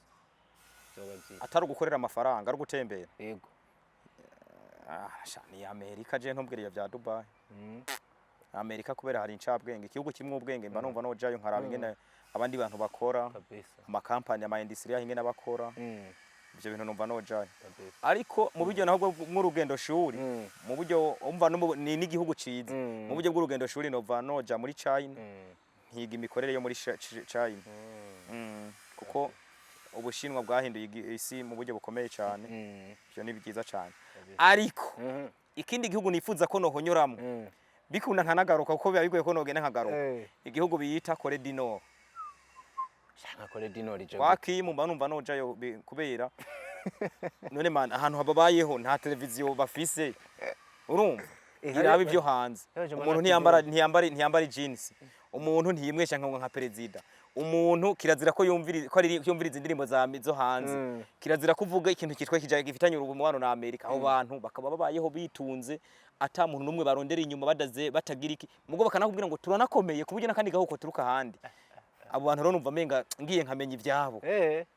byoba byiza. Atari ugukorera amafaranga, ari ugutembera? Yego. Ah, sha, ni Amerika. Je ntumbwire iyo bya Dubai. Amerika kubera hari incabwenge, igihugu kimwe ubwenge, mba numva nojayo nkaraba ingene abandi bantu bakora, amakampani, ama industry yaho ingene bakora. Ivyo bintu numva nojayo. Ariko mu buryo naho bw'urugendo shuri, mu buryo umva ni n'igihugu ciza, mu buryo bw'urugendo shuri nova noja muri China, nkiga imikorere yo muri China. Kuko Ubushinwa bwahinduye isi mu buryo bukomeye cyane. Ivyo ni byiza cyane. Ariko ikindi gihugu nifuza ko nohonyoramo bikunda nkanagaruka, kuko biba bigoye ko nogenda nkagaruka, igihugu biyita Corée du Nord. Nka Corée du Nord ije? Wakimu mba numva nojayo kubera none man ahantu hababayeho nta televiziyo bafise, urumva, iraba ibyo hanze. Yaje Umuntu mbona ntiyambara jeans, umuntu ntiyimwesha nka perezida, umuntu kirazira ko yumviriza ko ari yumviriza indirimbo za zo hanze. Kirazira kuvuga ikintu cyitwa kijya gifitanye umubano na Amerika. Abo bantu bakaba babayeho bitunze, ata muntu n'umwe barondera inyuma, badaze batagira iki, mugo bakanakubwira ngo turanakomeye ku buryo n'akandi gahuko turuka ahandi. Abo bantu rero numva menga ngiye nkamenya ibyabo.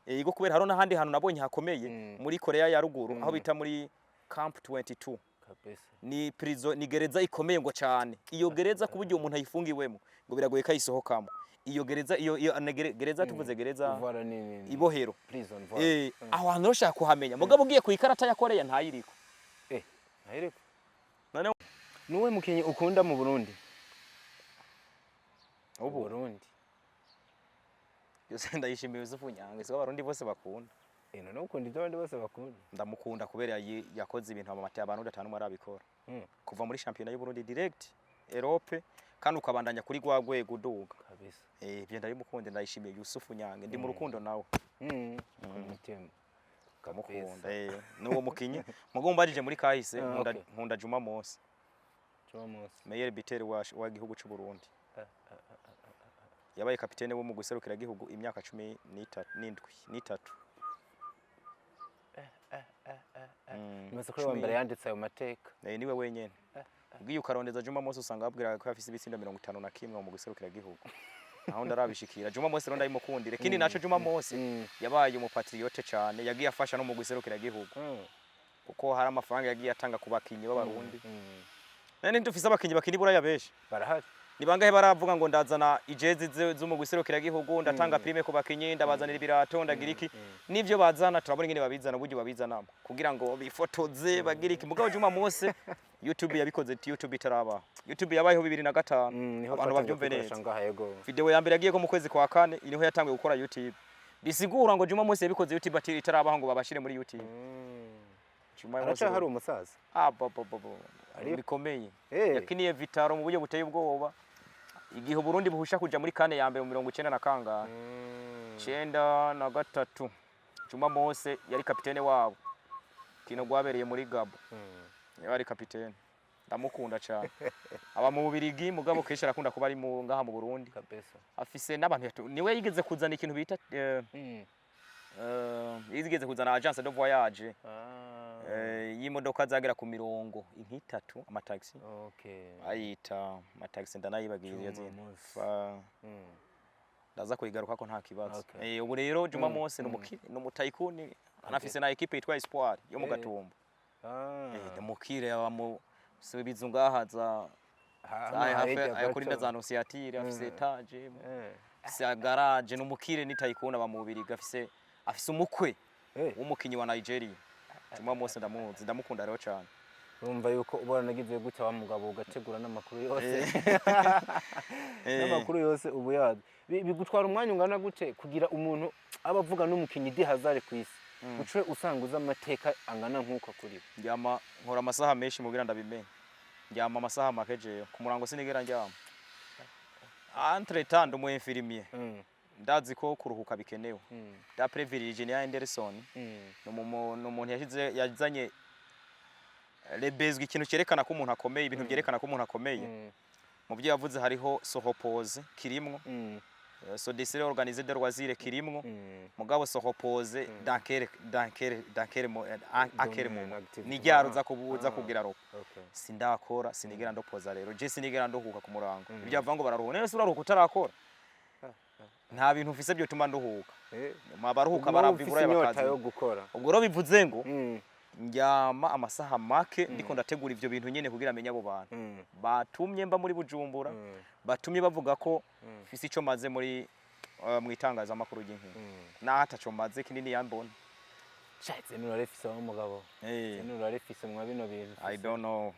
Yego, kubera hariho n'ahandi hantu nabonye hakomeye muri Korea ya Ruguru, aho bita muri Camp 22. Ni prison, ni gereza ikomeye ngo cyane. Iyo gereza ku buryo umuntu ayifungiwemo ngo biragoye ko ayisohokamo. Iyo gereza iyo gereza, tuvuze gereza, Voilà, ni ibohero. Prison, voilà. Aho hantu rero ushaka kuhamenya, mugabo ugiye ku ikarata ya Korea ntayiriko. Ntayiriko. None Nuwe mukinyi ukunda mu Burundi? Ubu? Burundi. Yose ndayishimiye Yusufu Nyange, siko Abarundi bose bakunda. None ukunda ibyo abandi bose bakunda? Ndamukunda kubera yakoze ibintu amamate abantu atanu arabikora. Kuva muri championnat y'u Burundi direct Europe, kandi ukabandanya kuri rwa rwego uduga. Ibyo ndabimukunde, ndayishimiye Yusufu Nyange, ndi mu rukundo nawe. Ku mutima. Ndamukunda. N'uwo mukinyi mugo mbajije muri kahise, nkunda nkunda Juma Mose. Juma Mose. Meilleur buteur wa gihugu c'u Burundi. Yabaye kapitene wo mu guserukira gihugu imyaka 17 n'itatu. Nibaza ko ari uwa mbere yanditse ayo mateka. Niwe wenyene. Ugiye ukarondeza Juma Mose usanga babwira ko afise ibitsindo 51 mu guserukira gihugu. Aho ndarabishikira. Juma Mose rero ndabimukundira. Ikindi naco, Juma Mose yabaye umupatriote cyane, yagiye afasha no mu guserukira gihugu. Kuko hari amafaranga yagiye atanga ku bakinyi b'Abarundi. None ntidufise abakinyi bakina i Buraya benshi? Barahari. Ni bangahe baravuga ngo ndazana ijezi zo mu guserukira gihugu, ndatanga prime ku bakinyi, ndabazanira ibirato, ndagira iki? Nivyo bazana turabona ingene babizana, uburyo babizanamo kugira ngo bifotoze, bagire iki. Mugabo Juma Mose YouTube yabikoze, YouTube itaraba. YouTube yabayeho 2005. Niho Abantu twatangiye bavyumve kuyikoresha neza. ngaha, yego. Video ya mbere yagiye ko mu kwezi kwa kane, niho yatanguye gukora YouTube. Bisigura ngo Juma Mose yabikoze YouTube ati itarabaho ngo babashire muri YouTube. Juma Mose Aracyahari umusaza? Ah, bo bo bo bo. Bikomeye. Yakiniye Vital'O mu buryo buteye ubwoba. Igihe Uburundi buhusha kuja muri CAN ya mbere mu 90 na kangahe? 93. Juma Mose yari kapitene wabo. Kino gwabereye muri Gabo. Yari kapitene. Ndamukunda cyane. Aba mu Bubirigi, mugabo kenshi arakunda kuba ari mu ngaha mu Burundi. Afise n'abantu niwe yigeze kuzana ikintu bita yigeze kuzana agence de voyage y'imodoka zagera ku mirongo nk'itatu, amataxi. Ayita amataxi, ndanayibagiye iyo Juma zina. Mose. Ndaza kuyigaruka ko nta kibazo. Ubu rero Juma Mose ni umukire, ni umutycoon, anafise na équipe yitwa Espoir yo mu Gatumba. Ni umukire, aba mu bizu ngaha za Hano hafi hirya ayo kuri gato. za Annonciature, afise étage, afise garage. Ni umukire, ni tycoon, aba mu Bubirigi, afise umukwe w'umukinyi wa Nigeria. Juma Mose ndamuzi, ndamukunda rero cyane. Urumva yuko uba waranagize gutya wa mugabo, ugategura n'amakuru yose, n'amakuru yose ubu yazi. Bigutwara umwanya ungana gute kugira umuntu aba avuga n'umukinyi di hazard ku isi? Uce usanga uzi amateka angana nk'uko kuri bo. Ndyama, nkora amasaha menshi mugira ndabimenye. Ndyama amasaha make jewe ku murango, sinigera ndyama. Entre temps ndi umu infirmier. Ndazi ko kuruhuka bikenewe. D'après Virginia Anderson, ni umuntu yashize, yazanye rebezwa ikintu cyerekana ko umuntu akomeye, ibintu byerekana ko umuntu akomeye. Mu byo yavuze hariho se reposer kirimwo, se décider, organiser des loisirs kirimwo. Mugabo se reposer dans quel à quel Domaine, moment? Activity. Ni ryari uza kubuza kugira repos? Sindakora, sinigera ndopoza. Rero je sinigera nduhuka ku murango. Ibyo bavuga ngo bararuhuka, none se uraruhuka utarakora? Nta bintu ufise byo tuma nduhuka. Abaruhuka Uguma barava ufise iburaya inyota bakaza. yo gukora. Ubwo rero bivuze ngo ndyama amasaha make, ndiko ndategura ivyo bintu nyene kugira amenye abo bantu batumye mba muri Bujumbura, batumye bavuga ko mfise ico maze muri mu itangazamakuru ry'inkino, naho ataco maze kinini yambona. Sha, zenura rifise wa mugabo. Zenura rifise mwa bino bintu. I don't know,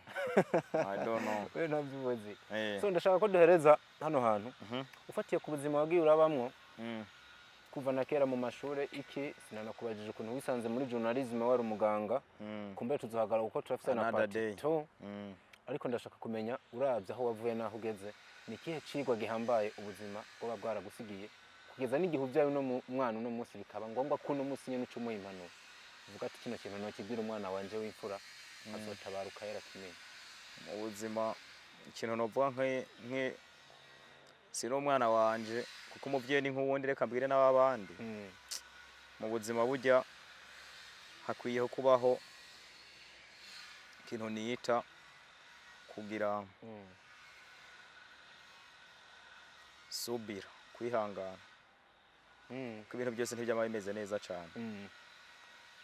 I don't know. We ntabyibuzi. So ndashaka ko duhereza hano hantu. Ufatiye ku buzima wagiye urabamwo kuva na kera mu mashure, iki sinanakubajije ukuntu wisanze muri journalism wari umuganga. Kumbe tuzohagarara kuko turafise na Another part day. 2. Ariko ndashaka kumenya, uravye aho wavuye n'aho ugeze, ni ikihe cigwa gihambaye ubuzima bwoba bwaragusigiye kugeza n'igihe uvyaye uno mwana uno munsi, bikaba ngombwa ko uno munsi nyene uca umuha impanuro, uvuga ati: "Kino kintu nokibwira umwana wanje w'imfura, azotabaruka yarakimenye"? Mu buzima ikintu novuga nke si n'umwana wanje, kuko umuvyeyi ni nk'uwundi, reka mbwire n'ababandi. Mu buzima burya hakwiyeho kubaho ikintu niyita kugira subira, kwihangana, kuko ibintu byose ntibyama bimeze neza cyane.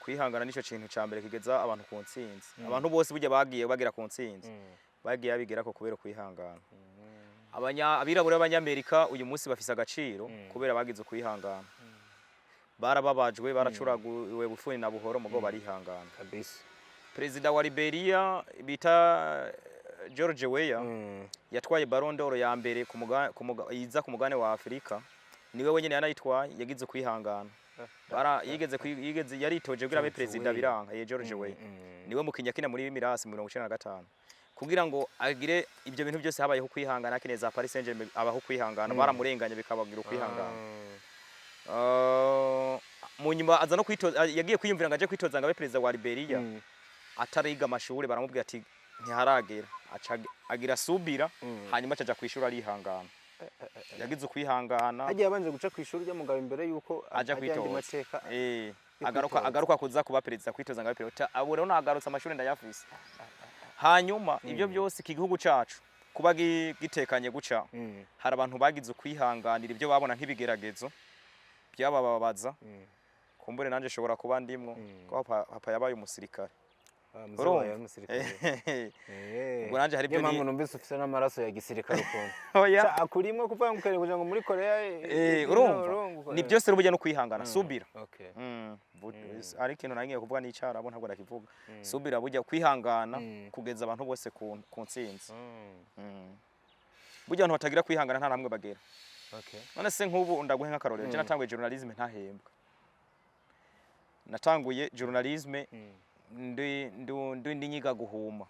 Kwihangana nicyo kintu cya mbere kigeza abantu ku ntsinzi. Abantu bose burya bagiye bagera ku ntsinzi, bagiye babigerako kubera kwihangana. Abirabura b'Abanyamerika uyu munsi bafise agaciro kubera bagize ukwihangana. Barababajwe, baracuraguwe bufuni na buhoro, mugo barihangana. Perezida wa Liberia bita George Weah yatwaye Ballon d'Or ya mbere iza ku mugabane wa Afurika, niwe wenyine yanayitwaye. Yagize ukwihangana. Bara yigeze yigeze yaritoje kugira abe George perezida, Weah. biranka. Ye, George Weah niwe mukinnyi akina muri Mirasi 95. Kugira ngo agire ibyo bintu byose habayeho kwihangana. Akeneye za Paris Saint-Germain, abaho kwihangana. Baramurenganya, bikabagira ukwihangana. Mu nyuma aza no kwitoza, yagiye kwiyumvira ngo aje kwitoza ngo abe perezida wa Liberia atariga amashuri, baramubwira ati ntiharagera. Aca agira subira, hanyuma acaja kwishura, arihangana, yagize ukwihangana. Hagiye abanje guca ku ishuri ry'umugabo imbere yuko aja ajya andi kwitoza. Mateka yo agaruka kwitoza. Agaruka kuza kuba perezida, kwitoza ngo abe perezida. Abo rero nagarutse, amashuri ndayafise. Hanyuma ibyo byose, iki gihugu cacu kuba gitekanye guca, hari abantu bagize ukwihanganira ibyo babona nk'ibigeragezo byabababaza. Kumbure nanje shobora kuba ndimwo, kuko papa yabaye umusirikare. Ah, mzee Urumva? wawe yari umusirikare. Ubwo nanje hari Niyo ibyo mpamvu numvise ufise n'amaraso ya gisirikare ukuntu. Oya. Ca, akurimwo kuvuga ngo ukeneye kuja ngo muri Korea. Urumva ni byose rero burya no kwihangana, subira. Ari ikintu nagiye kuvuga n'icyarabu, ntabwo ndakivuga. Subira burya kwihangana kugeza abantu bose ku ntsinzi. Burya abantu batagira kwihangana nta namwe bagera. None se nk'ubu ndaguhe nk'akarorero, je natanguye journalisme ntahembwa. Natanguye journalisme ndi nyiga guhuma,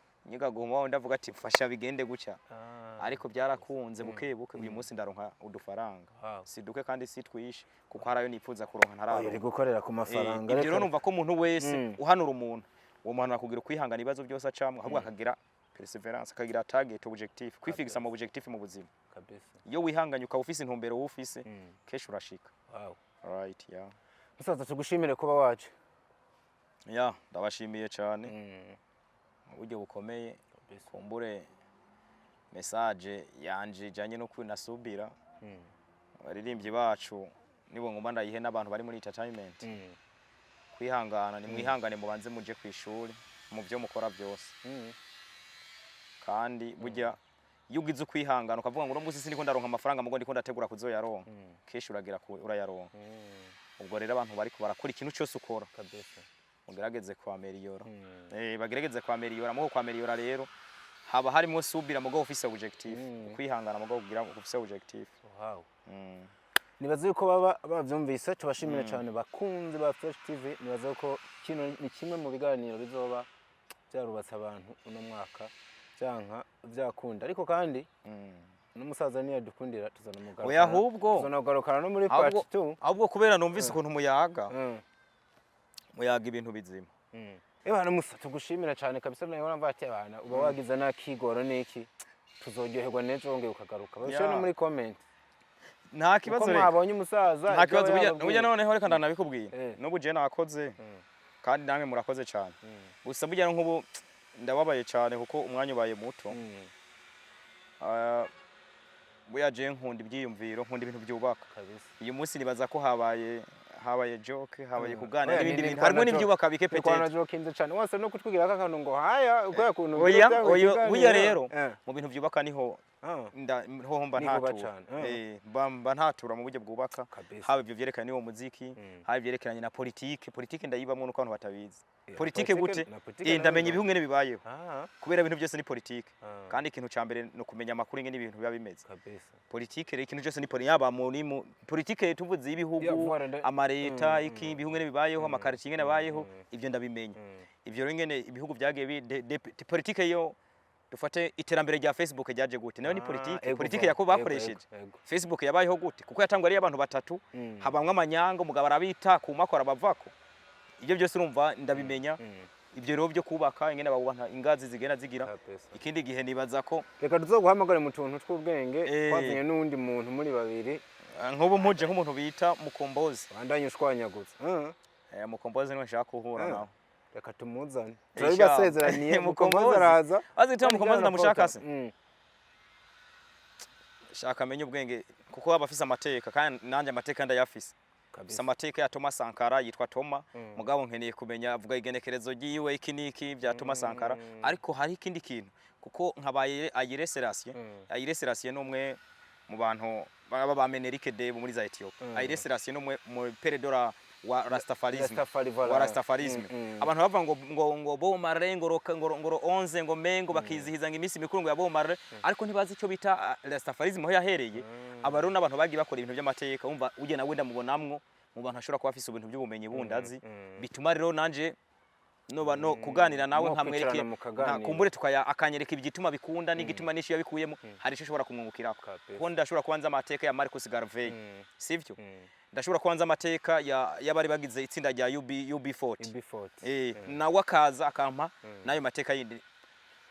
wawe ndavuga ati fasha bigende gutya. Ariko byarakunze buke buke, uyu munsi ndaronka udufaranga. Si duke kandi si twishe, kuko hari ayo nipfuza kuronka Oya, ntararonka. uri gukorera ku mafaranga. Ibyo rero numva ko umuntu wese uhanura umuntu, uwo muhanura kugira ukwihangana ibibazo byose acamwo, ahubwo akagira perseverance, akagira target, objectif, kwifigisa mu objectif mu buzima. Iyo wihanganye ukaba ufise intumbero wufise, kenshi urashika. Right, yeah. Musaza, tugushimire kuba waje. Yeah, ndabashimiye cyane mu buryo bukomeye. Kumbure message yanje ijanye no kwinasubira, abaririmbyi bacu nibo ngomba ndayihe n'abantu bari muri entertainment. Kwihangana, nimwihangane, mubanze muje ku ishuri mu byo mukora byose. Kandi burya iyo ugize ukwihangana ukavuga ngo uno munsi siniko ndaronka amafaranga, mugo ndiko ndategura kuzoyaronka, kenshi uragira urayaronka. Ubwo rero abantu bariko barakora ikintu cyose ukora, mugerageze kwameriyora. Bagerageze kwameriyora. Mugo kwameriyora rero haba harimo subira, mugo ufise objectif, kwihangana mugo kugira ufise objectif. Nibaze yuko baba bavyumvise. Tubashimire cyane, bakunzi ba Fresh TV. Nibaze ko kino ni kimwe mu biganiro bizoba byarubatse abantu uno mwaka, byanka byakunda. Ariko kandi n'umusaza niyadukundira tuzanamugarukana. Oya, ahubwo Tuzanamugarukana no muri part 2. Ahubwo kubera numvise ukuntu muyaga ibintu bizima. Ebana musa, tugushimira cyane kabisa. Nawe urumva ati abana uba wagize n'akigoro n'iki, tuzoryoherwa n'ejo wongeye ukagaruka. Babishyire no muri comment Nta kibazo uko reka. mwabonye umusaza, Nta ibyo kibazo aba burya. yababwiye. Burya noneho reka ndanabikubwiye. N'ubu je nakoze kandi namwe murakoze cyane. Gusa burya nk'ubu ndababaye cyane kuko umwanya ubaye muto. Ah, burya je nkunda ibyiyumviro, nkunda ibintu byubaka. Uyu munsi nibaza ko habaye joke, habaye kuganira Oya, n'ibindi ni bintu, harimo twana n'ibyubaka bike. Ni kwana Peut-être. jokinze cyane wose no kutwigira akantu ngo haya uko kuntu. Oya, oya, burya rero mu bintu byubaka niho nda ho mba Niho uba ntatura. cane. Mba ntatura mu buryo bwubaka. Haba ibyo byerekeranye n'uwo muziki, haba ibyerekeranye na politike. Politike ndayibamwo nuko abantu batabizi. Politike gute? Na politike Ndamenya nayo. ibihugu ngene bibayeho, kubera ibintu byose ni politike. Kandi ikintu ca mbere ni ukumenya amakuru ingene ibintu biba bimeze. Politike rero, ikintu cyose ni yaba muri mu politike tuvuze y'ibihugu, Ya, voilà, amareta, iki, ibihugu ngene bibayeho, amakaritiye ingene abayeho, ibyo ndabimenya. Ibyo rero ingene ibihugu byagiye politike yo dufate iterambere rya Facebook ryaje gute, nayo ni politike. Politike yako bakoresheje. Facebook yabayeho gute? Kuko yatangwa ari abantu batatu, habamwe amanyanga, umugabo arabita kumako arabavako. Ibyo byose urumva ndabimenya. Ibyo rero byo kubaka, ingene bawubaka, ingazi zigenda zigira. Ikindi gihe nibaza ko Reka tuzoguhamagare mu tuntu tw'ubwenge, twazanye n'uwundi muntu muri babiri. Nk'ubu mpuje nk'umuntu bita Mukombozi. Bandanye ushwanyaguza. Mukombozi niwe nshaka guhura nawe. Reka tumuzane. Sha. Turabibasezeraniye, Mukombozi Mukombozi. araza. Azi gituma Mukombozi ndamushaka se? Shaka amenye ubwenge kuko aba afise amateka, kandi nanjye amateka ndayafise. Afise amateka ya Thomas Sankara, yitwa Toma. Mugabo nkeneye kumenya avuga igenekerezo ryiwe, iki n'iki bya Thomas Sankara. Ariko hari ikindi kintu, kuko nkabaye Haile Selassie. Haile Selassie ni umwe mu bantu baba ba Menelik de muri za Ethiopia. Haile Selassie ni umwe mu père de la wa Rastafarisme. Rastafari, voilà. Wa Rastafarisme. Abantu bavuga ngo Bob Marley, ngo roka, ngo 11, ngo mengo bakizihiza ngo iminsi mikuru ngo ya Bob Marley, ariko ntibazi icyo bita Rastafarisme aho yahereye. Aba rero n'abantu bagiye bakora ibintu by'amateka. Umva ujye nawe ndamubonamwo mu bantu ashobora kuba afise ibintu by'ubumenyi bundi azi, bituma rero nanje noba no kuganira nawe Mwo nkamwereke kwicarana mukaganira. Kumbure tukaya akanyereka igituma bikunda n'igituma n'isho yabikuyemo, hari icyo ushobora kumwungukirako. Kuko ndashobora kubanza amateka ya Marcus Garvey, sivyo? Ndashobora kubanza amateka ya y'abari bagize itsinda rya UB UB40. UB40. Nawe akaza akampa n'ayo mateka yindi.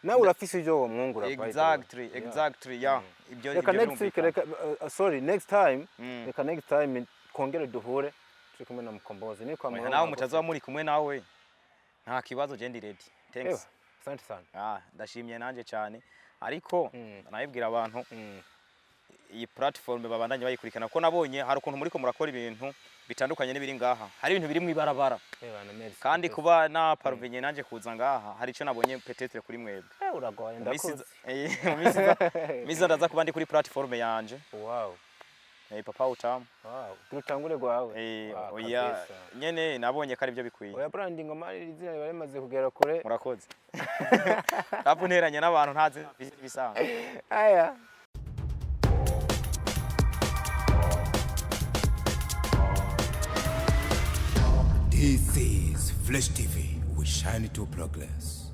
Nawe urafise ivyo womwungura, by the way. Exactly. Exactly, yeah, ibyo Reka ibyo next week, birumvikana. reka sorry, next time. Reka next time twongere duhure turi kumwe na Mukombozi ni kwa Oya, Murongo nawe Hagufi. mutazoba muri kumwe nawe nta kibazo, je ndi ready. Ewa, Thanks. asante sana. Ah, ndashimye nanje cyane, ariko nabibwira abantu iyi platform babandanye bayikurikirana, kuko nabonye hari ukuntu muriko murakora ibintu bitandukanye n'ibiri ngaha. Hari ibintu biri mu ibarabara. Ewa, na merci. Kandi kuba na parvenye nanje kuza ngaha, hari icyo nabonye peut-être kuri mwebwe. Uragoye. Mu minsi Ndakuzi. mu minsi iza ndaza kuba ndi kuri platform yanje. Papa Utamu. Wow, gira utangure gwawe. Ah, Oya, kabisa. nyene nabonye ko ari byo bikwiye. Oya, branding mari izina riba rimaze kugera kure. Murakoze. Rapu nteranye n'abantu ntazi ibisanzwe. Aya. This is Flash TV. We shine to progress.